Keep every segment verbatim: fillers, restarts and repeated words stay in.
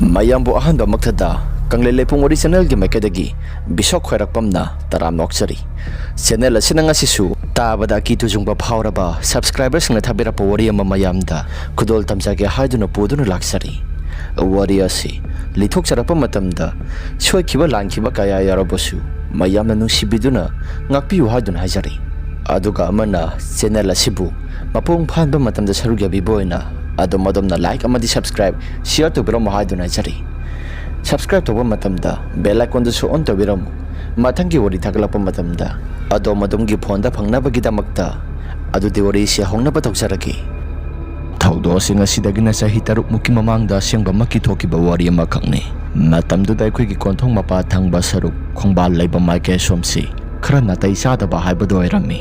ꯃꯌꯥꯝꯕꯨ ꯑꯍꯥꯟꯕꯃꯛꯇꯗ ꯀꯪꯂꯩ ꯂꯩꯄꯨꯡ ꯋꯥꯔꯤ ꯆꯦꯅꯦꯜꯒꯤ ꯃꯥꯏꯀꯩꯗꯒꯤ ꯕꯤꯁꯣꯛ ꯈ꯭ꯋꯥꯏꯔꯥꯛꯄꯝꯅ ꯇꯔꯥꯝꯅ ꯑꯣꯛꯆꯔꯤ꯫ ꯆꯦꯅꯦꯜ ꯑꯁꯤꯅ ꯉꯁꯤꯁꯨ ꯇꯥꯕꯗ ꯑꯀꯤ ꯇꯨꯖꯨꯡꯕ ꯐꯥꯎꯔꯕ ꯁꯕꯁꯀ꯭ꯔꯥꯏꯕꯔꯁꯤꯡꯅ ꯊꯥꯕꯤꯔꯛꯄ ꯋꯥꯔꯤ ꯑꯃ ꯃꯌꯥꯝꯗ ꯈꯨꯗꯣꯜ ꯇꯝꯖꯒꯦ ꯍꯥꯏꯗꯨꯅ ꯄꯨꯗꯨꯅ ꯂꯥꯛꯆꯔꯤ꯫ ꯋꯥꯔꯤ ꯑꯁꯤ ꯂꯤꯊꯣꯛꯆꯔꯛꯄ ꯃꯇꯝꯗ ꯁꯣꯏꯈꯤꯕ ꯂꯥꯟꯈꯤꯕ ꯀꯌꯥ ꯌꯥꯎꯔꯕꯁꯨ ꯃꯌꯥꯝꯅ ꯅꯨꯡꯁꯤꯕꯤꯗꯨꯅ ꯉꯥꯛꯄꯤꯌꯨ ꯍꯥꯏꯗꯨꯅ ꯍꯥꯏꯖꯔꯤ꯫ ꯑꯗꯨꯒ ꯑꯃꯅ ꯆꯦꯅꯦꯜ ꯑꯁꯤꯕꯨ ꯃꯄꯨꯡ ꯐꯥꯍꯟꯕ ꯃꯇꯝꯗ ꯁꯔꯨꯛ ꯌꯥꯕꯤꯕ ꯑꯣꯏꯅ ꯑꯗꯣꯝ ꯑꯗꯣꯝꯅ ꯂꯥꯏꯛ ꯑꯃꯗꯤ ꯁꯕꯁꯀ꯭ꯔꯥꯏꯕ, ꯁꯤꯌꯔ ꯇꯧꯕꯤꯔꯝꯃꯨ ꯍꯥꯏꯗꯨꯅ ꯍꯥꯏꯖꯔꯤ꯫ ꯁꯕꯁꯀ꯭ꯔꯥꯏꯕ ꯇꯧꯕ ꯃꯇꯝꯗ ꯕꯦꯜ ꯑꯥꯏꯀꯣꯟꯗꯨꯁꯨ ꯑꯣꯟ ꯇꯧꯕꯤꯔꯝꯃꯨ꯫ ꯃꯊꯪꯒꯤ ꯋꯥꯔꯤ ꯊꯥꯒꯠꯂꯛꯄ ꯃꯇꯝꯗ ꯑꯗꯣꯝ ꯑꯗꯣꯝꯒꯤ ꯐꯣꯟꯗ ꯐꯪꯅꯕꯒꯤꯗꯃꯛꯇ꯫ ꯑꯗꯨꯗꯤ ꯋꯥꯔꯤꯁꯤ ꯍꯧꯅꯕ ꯇꯧꯖꯔꯒꯦ꯫ ꯊꯧꯗꯣꯛ ꯑꯁꯤ ꯉꯁꯤꯗꯒꯤꯅ ꯆꯍꯤ ꯇꯔꯨꯛꯃꯨꯛꯀꯤ ꯃꯃꯥꯡꯗ ꯑꯁꯦꯡꯕꯃꯛꯀꯤ ꯊꯣꯛꯈꯤꯕ ꯋꯥꯔꯤ ꯑꯃꯈꯛꯅꯤ꯫ ꯃꯇꯝꯗꯨꯗ ꯑꯩꯈꯣꯏꯒꯤ ꯀꯣꯟꯊꯣꯡ ꯃꯄꯥ ꯊꯪꯕ ꯁꯔꯨꯛ ꯈꯣꯡꯕꯥꯜ ꯂꯩꯕ ꯃꯥꯏꯀꯩ ꯑꯁꯣꯝꯁꯤ ꯈꯔ ꯅꯥꯇꯩ ꯆꯥꯗꯕ ꯍꯥꯏꯕꯗꯨ ꯑꯣꯏꯔꯝꯃꯤ꯫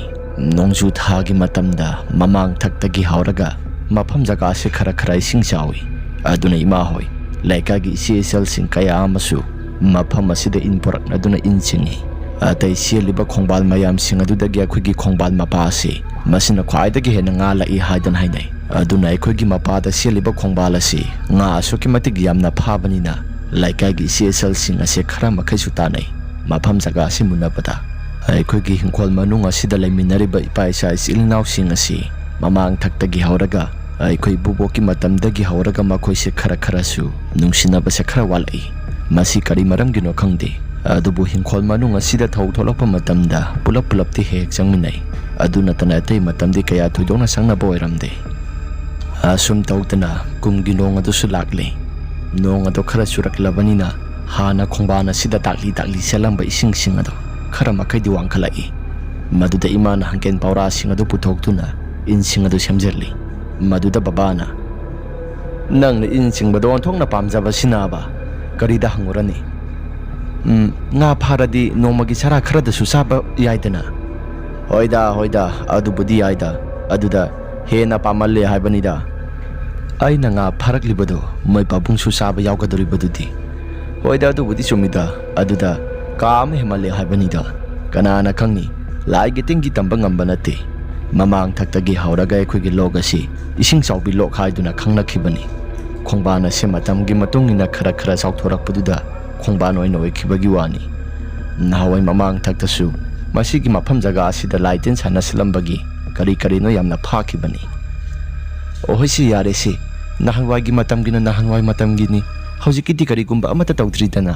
ꯅꯣꯡꯖꯨ ꯊꯥꯒꯤ ꯃꯇꯝꯗ ꯃꯃꯥꯡ ꯊꯛꯇꯒꯤ ꯍꯧꯔꯒ ꯃꯐꯝ ꯖꯒꯥꯁꯤ ꯈꯔ ꯈꯔ ꯏꯁꯤꯡ ꯆꯥꯎꯏ꯫ ꯑꯗꯨꯅ ꯏꯃꯥ ꯍꯣꯏ, ꯂꯩꯀꯥꯏꯒꯤ ꯏꯆꯦ ꯏꯆꯜꯁꯤꯡ ꯀꯌꯥ ꯑꯃꯁꯨ ꯃꯐꯝ ꯑꯁꯤꯗ ꯏꯟ ꯄꯨꯔꯛꯅꯗꯨꯅ ꯏꯟ ꯆꯤꯡꯏ꯫ ꯑꯇꯩ ꯆꯦꯜꯂꯤꯕ ꯈꯣꯡꯕꯥꯜ ꯃꯌꯥꯝꯁꯤꯡ ꯑꯗꯨꯗꯒꯤ ꯑꯩꯈꯣꯏꯒꯤ ꯈꯣꯡꯕꯥꯜ ꯃꯄꯥ ꯑꯁꯤ ꯃꯁꯤꯅ ꯈ꯭ꯋꯥꯏꯗꯒꯤ ꯍꯦꯟꯅ ꯉꯥ ꯂꯥꯛꯏ ꯍꯥꯏꯗꯨꯅ ꯍꯥꯏꯅꯩ꯫ ꯑꯗꯨꯅ ꯑꯩꯈꯣꯏꯒꯤ ꯃꯄꯥꯗ ꯆꯦꯜꯂꯤꯕ ꯈꯣꯡꯕꯥꯜ ꯑꯁꯤ ꯉꯥ ꯑꯁꯨꯛꯀꯤ ꯃꯇꯤꯛ ꯌꯥꯝꯅ ꯐꯥꯕꯅꯤꯅ ꯂꯩꯀꯥꯏꯒꯤ ꯏꯆꯦ ꯏꯆꯜꯁꯤꯡ ꯑꯁꯦ ꯈꯔ ꯃꯈꯩꯁꯨ ꯇꯥꯟꯅꯩ꯫ ꯃꯐꯝ ꯖꯒꯥ ꯑꯁꯤ ꯃꯨꯟꯅꯕꯗ ꯑꯩꯈꯣꯏꯒꯤ ꯍꯤꯡꯈꯣꯜ ꯃꯅꯨꯡ ꯑꯁꯤꯗ ꯂꯩꯃꯤꯟꯅꯔꯤꯕ ꯏꯄꯥ ꯏꯆꯥ ꯏꯆꯤꯜ ꯏꯅꯥꯎꯁꯤꯡ ꯑꯁꯤ ꯃꯃꯥꯡ ꯊꯛꯇꯒꯤ ꯍꯧꯔꯒ ꯑꯩꯈꯣꯏ ꯏꯄꯨꯕꯣꯛꯀꯤ ꯃꯇꯝꯗꯒꯤ ꯍꯧꯔꯒ ꯃꯈꯣꯏꯁꯦ ꯈꯔ ꯈꯔꯁꯨ ꯅꯨꯡꯁꯤꯅꯕꯁꯦ ꯈꯔ ꯋꯥꯠꯂꯛꯏ꯫ ꯃꯁꯤ ꯀꯔꯤ ꯃꯔꯝꯒꯤꯅꯣ ꯈꯪꯗꯦ, ꯑꯗꯨꯕꯨ ꯍꯤꯡꯈꯣꯜ ꯃꯅꯨꯡ ꯑꯁꯤꯗ ꯊꯧ ꯊꯣꯛꯂꯛꯄ ꯃꯇꯝꯗ ꯄꯨꯂꯞ ꯄꯨꯂꯞꯇꯤ ꯍꯦꯛ ꯍꯦꯛ ꯆꯪꯃꯤꯟꯅꯩ꯫ ꯑꯗꯨ ꯅꯠꯇꯅ ꯑꯇꯩ ꯃꯇꯝꯗꯤ ꯀꯌꯥ ꯊꯣꯏꯗꯣꯛꯅ ꯆꯪꯅꯕ ꯑꯣꯏꯔꯝꯗꯦ꯫ ꯑꯁꯨꯝ ꯇꯧꯗꯅ ꯀꯨꯝꯒꯤ ꯅꯣꯡ ꯑꯗꯨꯁꯨ ꯂꯥꯛꯂꯦ꯫ ꯅꯣꯡ ꯑꯗꯨ ꯈꯔ ꯆꯨꯔꯛꯂꯕꯅꯤꯅ ꯍꯥꯟꯅ ꯈꯣꯡꯕꯥꯟ ꯑꯁꯤꯗ ꯇꯥꯛꯂꯤ ꯇꯥꯛꯂꯤ ꯆꯦꯜꯂꯝꯕ ꯏꯁꯤꯡꯁꯤꯡ ꯑꯗꯨ ꯈꯔ ꯃꯈꯩꯗꯤ ꯋꯥꯡꯈꯠꯂꯛꯏ꯫ ꯃꯗꯨꯗ ꯏꯃꯥꯅ ꯍꯪꯒꯦꯟ ꯄꯥꯎꯔꯥꯁꯤꯡ ꯑꯗꯨ ꯄꯨꯊꯣꯛꯇꯨꯅ ꯏꯟꯁꯤꯡ ꯑꯗꯨ ꯁꯦꯝꯖꯤꯜꯂꯤ꯫ ꯃꯗꯨꯗ ꯕꯕꯥꯅ, "ꯅꯪꯅ ꯏꯟ ꯆꯤꯡꯕꯗ ꯑꯣꯟꯊꯣꯛꯅ ꯄꯥꯝꯖꯕꯁꯤꯅꯕ ꯀꯔꯤꯗ ꯍꯪꯉꯨꯔꯅꯤ? ꯎꯝ, ꯉꯥ ꯐꯥꯔꯗꯤ ꯅꯣꯡꯃꯒꯤ ꯆꯔꯥ ꯈꯔꯗꯁꯨ ꯆꯥꯕ ꯌꯥꯏꯗꯅ?" "ꯍꯣꯏꯗ, ꯍꯣꯏꯗ, ꯑꯗꯨꯕꯨꯗꯤ ꯌꯥꯏꯗ꯫ ꯑꯗꯨꯗ ꯍꯦꯟꯅ ꯄꯥꯝꯃꯜꯂꯦ ꯍꯥꯏꯕꯅꯤꯗ꯫ ꯑꯩꯅ ꯉꯥ ꯐꯥꯔꯛꯂꯤꯕꯗꯣ ꯃꯣꯏ ꯄꯥꯕꯨꯡꯁꯨ ꯆꯥꯕ ꯌꯥꯎꯒꯗꯧꯔꯤꯕꯗꯨꯗꯤ?" "ꯍꯣꯏꯗ, ꯑꯗꯨꯕꯨꯗꯤ ꯆꯨꯝꯃꯤꯗ꯫ ꯑꯗꯨꯗ ꯀꯥ ꯑꯃ ꯍꯦꯟꯃꯜꯂꯦ ꯍꯥꯏꯕꯅꯤꯗ꯫ ꯀꯅꯥꯅ ꯈꯪꯅꯤ? ꯂꯥꯏꯒꯤ ꯇꯤꯟꯒꯤ ꯇꯝꯕ ꯉꯝꯕ ꯅꯠꯇꯦ꯫ ꯃꯃꯥꯡ ꯊꯛꯇꯒꯤ ꯍꯧꯔꯒ ꯑꯩꯈꯣꯏꯒꯤ ꯂꯣꯛ ꯑꯁꯤ ꯏꯁꯤꯡ ꯆꯥꯎꯕꯤ ꯂꯣꯛ ꯍꯥꯏꯗꯨꯅ ꯈꯪꯅꯈꯤꯕꯅꯤ꯫ ꯈꯣꯡꯕꯥꯟ ꯑꯁꯤ ꯃꯇꯝꯒꯤ ꯃꯇꯨꯡ ꯏꯟꯅ ꯈꯔ ꯈꯔ ꯆꯥꯎꯊꯣꯔꯛꯄꯗꯨꯗ ꯈꯣꯡꯕꯥꯟ ꯑꯣꯏꯅ ꯑꯣꯏꯈꯤꯕꯒꯤ ꯋꯥꯅꯤ꯫ ꯅꯍꯥꯟꯋꯥꯏ ꯃꯃꯥꯡ ꯊꯛꯇꯁꯨ ꯃꯁꯤꯒꯤ ꯃꯐꯝ ꯖꯒꯥ ꯑꯁꯤꯗ ꯂꯥꯏ ꯇꯤꯟ ꯁꯥꯟꯅꯁꯤꯜꯂꯝꯕꯒꯤ ꯀꯔꯤ ꯀꯔꯤꯅꯣ ꯌꯥꯝꯅ ꯐꯥꯈꯤꯕꯅꯤ꯫ ꯑꯣꯍꯣꯏ, ꯁꯤ ꯌꯥꯔꯦ, ꯁꯤ ꯅꯍꯥꯟꯋꯥꯏꯒꯤ ꯃꯇꯝꯒꯤꯅ ꯅꯍꯥꯟꯋꯥꯏ ꯃꯇꯝꯒꯤꯅꯤ, ꯍꯧꯖꯤꯛꯀꯤꯗꯤ ꯀꯔꯤꯒꯨꯝꯕ ꯑꯃꯠꯇ ꯇꯧꯗ꯭ꯔꯤꯗꯅ꯫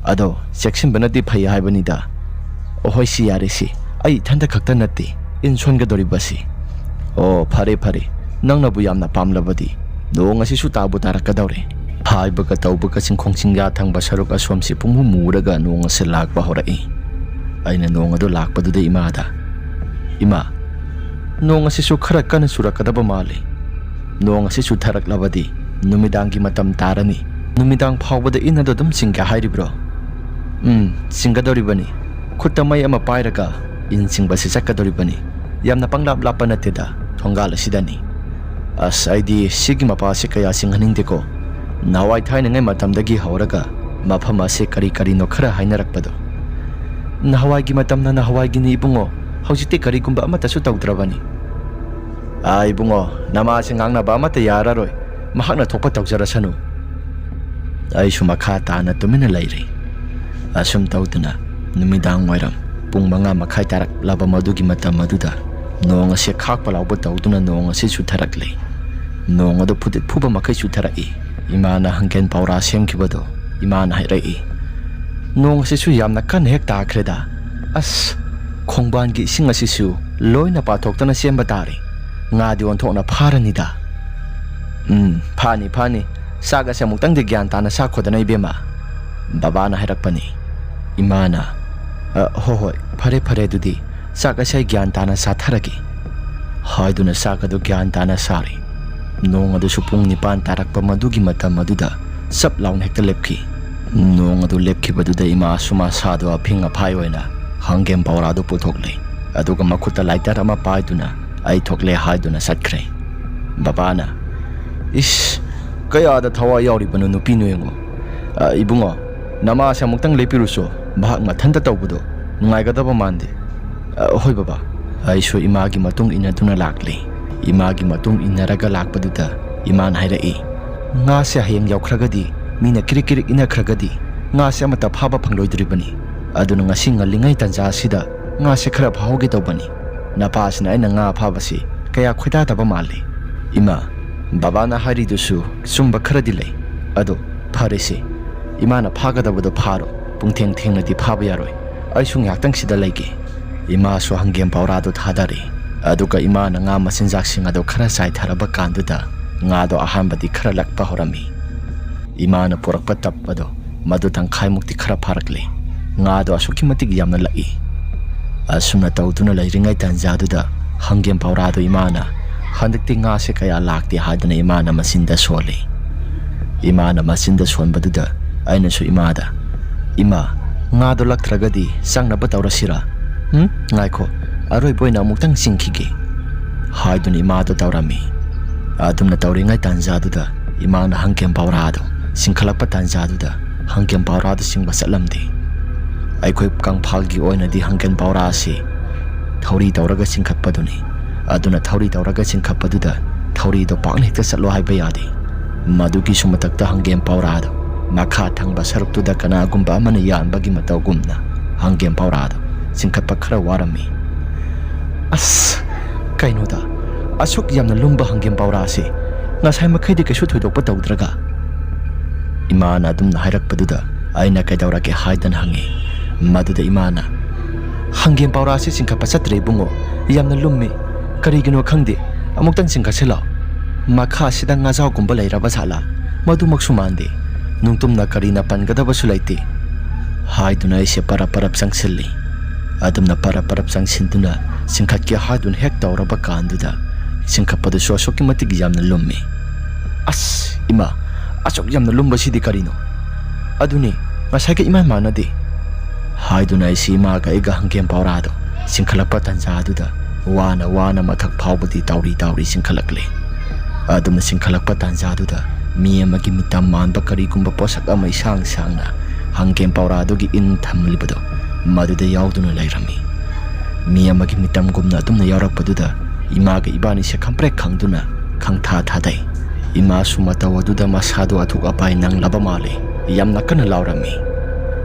ꯑꯗꯣ ꯆꯦꯛꯁꯤꯟꯕꯅꯗꯤ ꯐꯩ ꯍꯥꯏꯕꯅꯤꯗ꯫ ꯑꯣꯍꯣꯏ, ꯁꯤ ꯌꯥꯔꯦ, ꯁꯤ ꯑꯩ ꯏꯊꯟꯇ ꯈꯛꯇ ꯅꯠꯇꯦ ꯏꯟ ꯁꯣꯟꯒꯗꯧꯔꯤꯕꯁꯤ꯫ ꯑꯣ, ꯐꯔꯦ ꯐꯔꯦ, ꯅꯪꯅꯕꯨ ꯌꯥꯝꯅ ꯄꯥꯝꯂꯕꯗꯤ ꯅꯣꯡ ꯑꯁꯤꯁꯨ ꯇꯥꯕꯨ ꯇꯥꯔꯛꯀꯗꯧꯔꯦ꯫ ꯍꯥꯏꯕꯒ ꯇꯧꯕꯒ ꯆꯤꯡꯈꯣꯡ ꯆꯤꯡꯌꯥ ꯊꯪꯕ ꯁꯔꯨꯛ ꯑꯁꯣꯝꯁꯤ ꯄꯨꯡꯃꯨ ꯃꯨꯔꯒ ꯅꯣꯡ ꯑꯁꯤ ꯂꯥꯛꯄ ꯍꯧꯔꯛꯏ꯫ ꯑꯩꯅ ꯅꯣꯡ ꯑꯗꯨ ꯂꯥꯛꯄꯗꯨꯗ ꯏꯃꯥꯗ, "ꯏꯃꯥ, ꯅꯣꯡ ꯑꯁꯤꯁꯨ ꯈꯔ ꯀꯟꯅ ꯆꯨꯔꯛꯀꯗꯕ ꯃꯥꯜꯂꯤ꯫ ꯅꯣꯡ ꯑꯁꯤ ꯆꯨꯊꯔꯛꯂꯕꯗꯤ ꯅꯨꯃꯤꯗꯥꯡꯒꯤ ꯃꯇꯝ ꯇꯥꯔꯅꯤ꯫ ꯅꯨꯃꯤꯗꯥꯡ ꯐꯥꯎꯕꯗ ꯏꯟ ꯑꯗꯨ ꯑꯗꯨꯝ ꯆꯤꯡꯒꯦ ꯍꯥꯏꯔꯤꯕ꯭ꯔꯣ?" "ꯎꯝ, ꯆꯤꯡꯒꯗꯧꯔꯤꯕꯅꯤ꯫ ꯈꯨꯠꯇ ꯃꯩ ꯑꯃ ꯄꯥꯏꯔꯒ ꯏꯟ ꯆꯤꯡꯕꯁꯤ ꯆꯠꯀꯗꯧꯔꯤꯕꯅꯤ꯫ ꯌꯥꯝꯅ ꯄꯪꯂꯥꯞ ꯂꯥꯞꯄ ꯅꯠꯇꯦꯗ, ꯊꯣꯡꯒꯥꯜ ꯑꯁꯤꯗꯅꯤ꯫" ꯑꯁ, ꯑꯩꯗꯤ ꯁꯤꯒꯤ ꯃꯄꯥꯁꯤ ꯀꯌꯥ ꯆꯤꯡꯍꯟꯅꯤꯡꯗꯦꯀꯣ꯫ ꯅꯍꯥꯟꯋꯥꯏ ꯊꯥꯏꯅꯉꯩ ꯃꯇꯝꯗꯒꯤ ꯍꯧꯔꯒ ꯃꯐꯝ ꯑꯁꯤ ꯀꯔꯤ ꯀꯔꯤꯅꯣ ꯈꯔ ꯍꯥꯏꯅꯔꯛꯄꯗꯣ꯫ "ꯅꯍꯥꯟꯋꯥꯏꯒꯤ ꯃꯇꯝꯅ ꯅꯍꯥꯟꯋꯥꯏꯒꯤꯅꯤ ꯏꯕꯨꯡꯉꯣ, ꯍꯧꯖꯤꯛꯇꯤ ꯀꯔꯤꯒꯨꯝꯕ ꯑꯃꯠꯇꯁꯨ ꯇꯧꯗ꯭ꯔꯕꯅꯤ꯫" "ꯑꯥ, ꯏꯕꯨꯡꯉꯣ, ꯅꯃꯥꯁꯦ ꯉꯥꯡꯅꯕ ꯑꯃꯠꯇ ꯌꯥꯔꯔꯣꯏ, ꯃꯍꯥꯛꯅ ꯊꯣꯛꯄ ꯇꯧꯖꯔꯁꯅꯨ꯫" ꯑꯩꯁꯨ ꯃꯈꯥ ꯇꯥꯅ ꯇꯨꯃꯤꯟꯅ ꯂꯩꯔꯦ꯫ ꯑꯁꯨꯝ ꯇꯧꯗꯨꯅ ꯅꯨꯃꯤꯗꯥꯡ ꯋꯥꯏꯔꯝ ꯄꯨꯡ ꯃꯉꯥ ꯃꯈꯥꯏ ꯇꯥꯔꯛꯂꯕ ꯃꯗꯨꯒꯤ ꯃꯇꯝ ꯑꯗꯨꯗ ꯅꯣꯡ ꯑꯁꯤ ꯈꯥꯛꯄ ꯂꯥꯎꯕ ꯇꯧꯗꯨꯅ ꯅꯣꯡ ꯑꯁꯤ ꯆꯨꯊꯔꯛꯂꯦ꯫ ꯅꯣꯡ ꯑꯗꯨ ꯐꯨꯗꯤꯠ ꯐꯨꯕ ꯃꯈꯩ ꯆꯨꯊꯔꯛꯏ꯫ ꯏꯃꯥꯅ ꯍꯪꯒꯦꯟ ꯄꯧꯔꯥ ꯁꯦꯝꯈꯤꯕꯗꯣ ꯏꯃꯥꯅ ꯍꯥꯏꯔꯛꯏ꯫ "ꯅꯣꯡ ꯑꯁꯤꯁꯨ ꯌꯥꯝꯅ ꯀꯟꯅ ꯍꯦꯛ ꯇꯥꯈ꯭ꯔꯦꯗ꯫ ꯑꯁ, ꯈꯣꯡꯕꯥꯟꯒꯤ ꯏꯁꯤꯡ ꯑꯁꯤꯁꯨ ꯂꯣꯏꯅ ꯄꯥꯊꯣꯛꯇꯅ ꯆꯦꯟꯕ ꯇꯥꯔꯦ꯫ ꯉꯥꯗꯤ ꯑꯣꯟꯊꯣꯛꯅ ꯐꯥꯔꯅꯤꯗ꯫" "ꯎꯝ, ꯐꯥꯅꯤ, ꯐꯥꯅꯤ꯫ ꯆꯥꯛ ꯑꯁꯦ ꯑꯃꯨꯛꯇꯪꯗꯤ ꯒ꯭ꯌꯥꯟ ꯇꯥꯅ ꯆꯥꯈꯣꯗꯅ, ꯏꯕꯦꯝꯃ꯫" ꯕꯕꯥꯅ ꯍꯥꯏꯔꯛꯄꯅꯤ꯫ ꯏꯃꯥꯅ, "ꯑ, ꯍꯣ ꯍꯣꯏ, ꯐꯔꯦ, ꯐꯔꯦ, ꯑꯗꯨꯗꯤ ꯆꯥꯛ ꯑꯁꯦ ꯑꯩ ꯒ꯭ꯌꯥꯟ ꯇꯥꯅ ꯆꯥꯊꯔꯒꯦ," ꯍꯥꯏꯗꯨꯅ ꯆꯥꯛ ꯑꯗꯨ ꯒ꯭ꯌꯥꯟ ꯇꯥꯅ ꯆꯥꯔꯦ꯫ ꯅꯣꯡ ꯑꯗꯨꯁꯨ ꯄꯨꯡ ꯅꯤꯄꯥꯟ ꯇꯥꯔꯛꯄ ꯃꯗꯨꯒꯤ ꯃꯇꯝ ꯑꯗꯨꯗ ꯆꯞ ꯂꯥꯎꯅ ꯍꯦꯛꯇ ꯂꯦꯞꯈꯤ꯫ ꯅꯣꯡ ꯑꯗꯨ ꯂꯦꯞꯈꯤꯕꯗꯨꯗ ꯏꯃꯥꯁꯨ ꯃꯁꯥꯗꯣ ꯑꯐꯤꯡ ꯑꯐꯥꯏ ꯑꯣꯏꯅ ꯍꯪꯒꯦꯝ ꯄꯧꯔꯥꯗꯨ ꯄꯨꯊꯣꯛꯂꯦ꯫ ꯑꯗꯨꯒ ꯃꯈꯨꯠꯇ ꯂꯥꯏꯇꯔ ꯑꯃ ꯄꯥꯏꯗꯨꯅ ꯑꯩ ꯊꯣꯛꯂꯦ ꯍꯥꯏꯗꯨꯅ ꯆꯠꯈ꯭ꯔꯦ꯫ ꯕꯕꯥꯅ, "ꯏꯁ, ꯀꯌꯥꯗ ꯊꯋꯥꯏ ꯌꯥꯎꯔꯤꯕꯅꯣ ꯅꯨꯄꯤꯅꯣ ꯌꯦꯡꯉꯣ꯫ ꯑ, ꯏꯕꯨꯡꯉꯣ, ꯅꯃꯥꯁꯦ ꯑꯃꯨꯛꯇꯪ ꯂꯦꯞꯄꯤꯔꯨꯆꯣ, ꯃꯍꯥꯛ ꯃꯊꯟꯇ ꯇꯧꯕꯗꯣ ꯅꯨꯡꯉꯥꯏꯒꯗꯕ ꯃꯥꯟꯗꯦ꯫" "ꯑ, ꯍꯣꯏ ꯕꯕꯥ꯫" ꯑꯩꯁꯨ ꯏꯃꯥꯒꯤ ꯃꯇꯨꯡ ꯏꯟꯅꯗꯨꯅ ꯂꯥꯛꯂꯦ꯫ ꯏꯃꯥꯒꯤ ꯃꯇꯨꯡ ꯏꯟꯅꯔꯒ ꯂꯥꯛꯄꯗꯨꯗ ꯏꯃꯥꯅ ꯍꯥꯏꯔꯛꯏ, "ꯉꯥꯁꯦ ꯍꯌꯦꯡ ꯌꯧꯈ꯭ꯔꯒꯗꯤ, ꯃꯤꯅ ꯀꯤꯔꯤꯛ ꯀꯤꯔꯤꯛ ꯏꯟꯅꯈ꯭ꯔꯒꯗꯤ, ꯉꯥꯁꯦ ꯑꯃꯠꯇ ꯐꯥꯕ ꯐꯪꯂꯣꯏꯗꯣꯔꯤꯕꯅꯤ꯫ ꯑꯗꯨꯅ ꯉꯁꯤ ꯉꯜꯂꯤꯉꯩ ꯇꯥꯟꯖꯥ ꯑꯁꯤꯗ ꯉꯥꯁꯦ ꯈꯔ ꯐꯥꯍꯧꯒꯦ ꯇꯧꯕꯅꯤ꯫ ꯅꯄꯥꯁꯤꯅ ꯑꯩꯅ ꯉꯥ ꯐꯥꯕꯁꯤ ꯀꯌꯥ ꯈꯣꯏꯗꯥꯗꯕ ꯃꯥꯜꯂꯤ꯫" "ꯏꯃꯥ, ꯕꯕꯥꯅ ꯍꯥꯏꯔꯤꯗꯨꯁꯨ ꯆꯨꯝꯕ ꯈꯔꯗꯤ ꯂꯩ꯫ ꯑꯗꯣ ꯐꯔꯦꯁꯦ, ꯏꯃꯥꯅ ꯐꯥꯒꯗꯕꯗꯣ ꯐꯥꯔꯣ꯫ ꯄꯨꯡꯊꯦꯡ ꯊꯦꯡꯅꯗꯤ ꯐꯥꯕ ꯌꯥꯔꯣꯏ꯫ ꯑꯩꯁꯨ ꯉꯥꯏꯍꯥꯛꯇꯪ ꯁꯤꯗ ꯂꯩꯒꯦ꯫" ꯏꯃꯥꯁꯨ ꯍꯪꯒꯦꯝ ꯄꯥꯎꯔꯥꯗꯣ ꯊꯥꯗꯔꯦ꯫ ꯑꯗꯨꯒ ꯏꯃꯥꯅ ꯉꯥ ꯃꯆꯤꯟꯖꯥꯛꯁꯤꯡ ꯑꯗꯨ ꯈꯔ ꯆꯥꯏꯊꯔꯕ ꯀꯥꯟꯗꯨꯗ ꯉꯥꯗꯣ ꯑꯍꯥꯟꯕꯗꯤ ꯈꯔ ꯂꯛꯄ ꯍꯧꯔꯝꯃꯤ꯫ ꯏꯃꯥꯅ ꯄꯨꯔꯛꯄ ꯇꯞ ꯑꯗꯣ ꯃꯗꯨ ꯇꯪꯈꯥꯏꯃꯨꯛꯇꯤ ꯈꯔ ꯐꯥꯔꯛꯂꯦ꯫ ꯉꯥꯗꯣ ꯑꯁꯨꯛꯀꯤ ꯃꯇꯤꯛ ꯌꯥꯝꯅ ꯂꯛꯏ꯫ ꯑꯁꯨꯝꯅ ꯇꯧꯗꯨꯅ ꯂꯩꯔꯤꯉꯩ ꯇꯥꯟꯖꯥꯗꯨꯗ ꯍꯪꯒꯦꯝ ꯄꯥꯎꯔꯥꯗꯣ ꯏꯃꯥꯅ, "ꯍꯟꯗꯛꯇꯤ ꯉꯥꯁꯦ ꯀꯌꯥ ꯂꯥꯛꯇꯦ" ꯍꯥꯏꯗꯨꯅ ꯏꯃꯥꯅ ꯃꯆꯤꯟꯗ ꯁꯣꯜꯂꯤ꯫ ꯏꯃꯥꯅ ꯃꯆꯤꯟꯗ ꯁꯣꯟꯕꯗꯨꯗ ꯑꯩꯅꯁꯨ ꯏꯃꯥꯗ, "ꯏꯃꯥ, ꯉꯥꯗꯣ ꯂꯛꯇ꯭ꯔꯒꯗꯤ ꯆꯪꯅꯕ ꯇꯧꯔꯁꯤꯔꯥ? ꯎꯝ, ꯉꯥꯏꯈꯣ, ꯑꯔꯣꯏꯕ ꯑꯣꯏꯅ ꯑꯃꯨꯛꯇꯪ ꯆꯤꯡꯈꯤꯒꯦ" ꯍꯥꯏꯗꯨꯅ ꯏꯃꯥꯗꯣ ꯇꯧꯔꯝꯃꯤ꯫ ꯑꯗꯨꯝꯅ ꯇꯧꯔꯤꯉꯩ ꯇꯥꯟꯖꯥꯗꯨꯗ ꯏꯃꯥꯅ ꯍꯪꯒꯦꯝ ꯄꯥꯎꯔꯥꯗꯣ ꯆꯤꯡꯈꯠꯂꯛꯄ ꯇꯥꯟꯖꯥꯗꯨꯗ ꯍꯪꯒꯦꯝ ꯄꯥꯎꯔꯥꯗꯣ ꯆꯤꯡꯕ ꯆꯠꯂꯝꯗꯦ꯫ ꯑꯩꯈꯣꯏ ꯀꯪꯐꯥꯜꯒꯤ ꯑꯣꯏꯅꯗꯤ ꯍꯪꯒꯦꯝ ꯄꯥꯎꯔꯥ ꯑꯁꯤ ꯊꯧꯔꯤ ꯇꯧꯔꯒ ꯆꯤꯡꯈꯠꯄꯗꯨꯅꯤ꯫ ꯑꯗꯨꯅ ꯊꯧꯔꯤ ꯇꯧꯔꯒ ꯆꯤꯡꯈꯠꯄꯗꯨꯗ ꯊꯧꯔꯤꯗꯣ ꯄꯥꯛꯅ ꯍꯦꯛꯇ ꯆꯠꯂꯣ ꯍꯥꯏꯕ ꯌꯥꯗꯦ꯫ ꯃꯗꯨꯒꯤꯁꯨ ꯃꯊꯛꯇ ꯍꯪꯒꯦꯝ ꯄꯥꯎꯔꯥꯗꯣ ꯃꯈꯥ ꯊꯪꯕ ꯁꯔꯨꯛꯇꯨꯗ ꯀꯅꯥꯒꯨꯝꯕ ꯑꯃꯅ ꯌꯥꯟꯕꯒꯤ ꯃꯇꯧꯒꯨꯝꯅ ꯍꯪꯒꯦꯝ ꯄꯥꯎꯔꯥꯗꯣ ꯆꯤꯡꯈꯠꯄ ꯈꯔ ꯋꯥꯔꯝꯃꯤ꯫ "ꯑꯁ, ꯀꯩꯅꯣꯗ, ꯑꯁꯨꯛ ꯌꯥꯝꯅ ꯂꯨꯝꯕ ꯍꯪꯒꯦꯝ ꯄꯥꯎꯔꯥ ꯑꯁꯤ ꯉꯁꯥꯏ ꯃꯈꯩꯗꯤ ꯀꯩꯁꯨ ꯊꯣꯏꯗꯣꯛꯄ ꯇꯧꯗ꯭ꯔꯒ?" ꯏꯃꯥꯅ ꯑꯗꯨꯝꯅ ꯍꯥꯏꯔꯛꯄꯗꯨꯗ ꯑꯩꯅ "ꯀꯩꯗꯧꯔꯒꯦ?" ꯍꯥꯏꯗꯅ ꯍꯪꯉꯤ꯫ ꯃꯗꯨꯗ ꯏꯃꯥꯅ, "ꯍꯪꯒꯦꯝ ꯄꯥꯎꯔꯥ ꯑꯁꯤ ꯆꯤꯡꯈꯠꯄ ꯆꯠꯇ꯭ꯔꯦ ꯏꯕꯨꯡꯉꯣ, ꯌꯥꯝꯅ ꯂꯨꯝꯃꯤ꯫ ꯀꯔꯤꯒꯤꯅꯣ ꯈꯪꯗꯦ, ꯑꯃꯨꯛꯇꯪ ꯆꯤꯡꯈꯠꯁꯤꯜꯂꯣ꯫ ꯃꯈꯥꯁꯤꯗ ꯉꯥꯖꯥꯎꯒꯨꯝꯕ ꯂꯩꯔꯕ ꯖꯥꯠꯂꯥ? ꯃꯗꯨꯃꯛꯁꯨ ꯃꯥꯟꯗꯦ꯫ ꯅꯨꯡꯇꯨꯝꯅ ꯀꯔꯤꯅ ꯄꯟꯒꯗꯕꯁꯨ ꯂꯩꯇꯦ" ꯍꯥꯏꯗꯨꯅ ꯑꯩꯁꯦ ꯄꯔꯞ ꯄꯔꯞ ꯆꯪꯁꯤꯜꯂꯤ꯫ ꯑꯗꯨꯝꯅ ꯄꯔꯞ ꯄꯔꯞ ꯆꯪꯁꯤꯟꯗꯨꯅ ꯆꯤꯡꯈꯠꯀꯦ ꯍꯥꯏꯗꯨꯅ ꯍꯦꯛ ꯇꯧꯔꯕ ꯀꯥꯟꯗꯨꯗ ꯆꯤꯡꯈꯠꯄꯗꯨꯁꯨ ꯑꯁꯨꯛꯀꯤ ꯃꯇꯤꯛ ꯌꯥꯝꯅ ꯂꯨꯝꯃꯤ꯫ "ꯑꯁ, ꯏꯃꯥ, ꯑꯁꯨꯛ ꯌꯥꯝꯅ ꯂꯨꯝꯕꯁꯤꯗꯤ ꯀꯔꯤꯅꯣ? ꯑꯗꯨꯅꯤ, ꯉꯁꯥꯏꯒ ꯏꯃꯥꯟ ꯃꯥꯟꯅꯗꯦ" ꯍꯥꯏꯗꯨꯅ ꯑꯩꯁꯤ ꯏꯃꯥꯒ ꯑꯩꯒ ꯍꯪꯒꯦꯝ ꯄꯥꯎꯔꯥꯗꯣ ꯆꯤꯡꯈꯠꯂꯛꯄ ꯇꯥꯟꯖꯥꯗꯨꯗ ꯋꯥꯅ ꯋꯥꯅ ꯃꯊꯛ ꯐꯥꯎꯕꯗꯤ ꯇꯥꯎꯔꯤ ꯇꯥꯎꯔꯤ ꯆꯤꯡꯈꯠꯂꯛꯂꯦ꯫ ꯑꯗꯨꯝꯅ ꯆꯤꯡꯈꯠꯂꯛꯄ ꯇꯥꯟꯖꯥꯗꯨꯗ ꯃꯤ ꯑꯃꯒꯤ ꯃꯤꯇꯝ ꯃꯥꯟꯕ ꯀꯔꯤꯒꯨꯝꯕ ꯄꯣꯠꯁꯛ ꯑꯃ ꯏꯁꯥꯡ ꯁꯥꯡꯅ ꯍꯪꯒꯦꯝ ꯄꯥꯎꯔꯥꯗꯨꯒꯤ ꯏꯟ ꯊꯝꯂꯤꯕꯗꯣ ꯃꯗꯨꯗ ꯌꯥꯎꯗꯨꯅ ꯂꯩꯔꯝꯃꯤ꯫ ꯃꯤ ꯑꯃꯒꯤ ꯃꯤꯇꯝꯒꯨꯝꯅ ꯑꯗꯨꯝꯅ ꯌꯥꯎꯔꯛꯄꯗꯨꯗ ꯏꯃꯥꯒ ꯏꯕꯥꯅꯤꯁꯦ ꯈꯪꯄ꯭ꯔꯦꯛ ꯈꯪꯗꯨꯅ ꯈꯪꯊꯥ ꯊꯥꯗꯩ꯫ ꯏꯃꯥꯁꯨ ꯃꯇꯧ ꯑꯗꯨꯗ ꯃꯁꯥꯗꯣ ꯑꯊꯨꯛ ꯑꯄꯥꯏ ꯅꯪꯂꯕ ꯃꯥꯜꯂꯤ꯫ ꯌꯥꯝꯅ ꯀꯟꯅ ꯂꯥꯎꯔꯝꯃꯤ꯫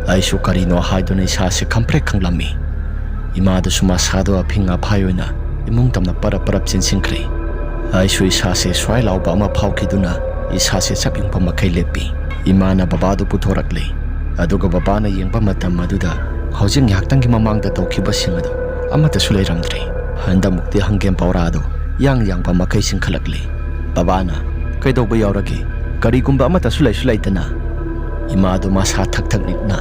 ꯑꯩꯁꯨ ꯀꯔꯤꯅꯣ ꯍꯥꯏꯗꯨꯅ ꯏꯁꯥꯁꯦ ꯈꯝꯄ꯭ꯔꯦꯛ ꯈꯪꯂꯝꯃꯤ꯫ ꯏꯃꯥꯗꯨꯁꯨ ꯃꯁꯥꯗꯣ ꯑꯐꯤꯡ ꯑꯐꯥꯏ ꯑꯣꯏꯅ ꯏꯃꯨꯡ ꯇꯝꯅ ꯄꯔꯞ ꯄꯔꯞ ꯆꯦꯟꯁꯤꯟꯈ꯭ꯔꯦ꯫ ꯑꯩꯁꯨ ꯏꯁꯥꯁꯦ ꯁ꯭ꯋꯥꯏ ꯂꯥꯎꯕ ꯑꯃ ꯐꯥꯎꯈꯤꯗꯨꯅ ꯏꯁꯥꯁꯦ ꯆꯞ ꯌꯨꯡꯕ ꯃꯈꯩ ꯂꯦꯞꯄꯤ꯫ ꯏꯃꯥꯅ ꯕꯕꯥꯗꯨ ꯄꯨꯊꯣꯔꯛꯂꯦ꯫ ꯑꯗꯨꯒ ꯕꯕꯥꯅ ꯌꯦꯡꯕ ꯃꯇꯝ ꯑꯗꯨꯗ ꯍꯧꯖꯤꯛ ꯉꯥꯏꯍꯥꯛꯇꯪꯒꯤ ꯃꯃꯥꯡꯗ ꯇꯧꯈꯤꯕꯁꯤꯡ ꯑꯗꯨ ꯑꯃꯠꯇꯁꯨ ꯂꯩꯔꯝꯗ꯭ꯔꯦ꯫ ꯍꯟꯗꯛꯃꯨꯛꯇꯤ ꯍꯪꯒꯦꯝ ꯄꯧꯔꯥꯗꯣ ꯌꯥꯡ ꯌꯥꯡꯕ ꯃꯈꯩ ꯆꯤꯡꯈꯠꯂꯛꯂꯦ꯫ ꯕꯕꯥꯅ, "ꯀꯩꯗꯧꯕ ꯌꯥꯎꯔꯒꯦ? ꯀꯔꯤꯒꯨꯝꯕ ꯑꯃꯠꯇꯁꯨ ꯂꯩꯁꯨ ꯂꯩꯇꯅ?" ꯏꯃꯥꯗꯨ ꯃꯁꯥ ꯊꯛ ꯊꯛ ꯅꯤꯛꯅ,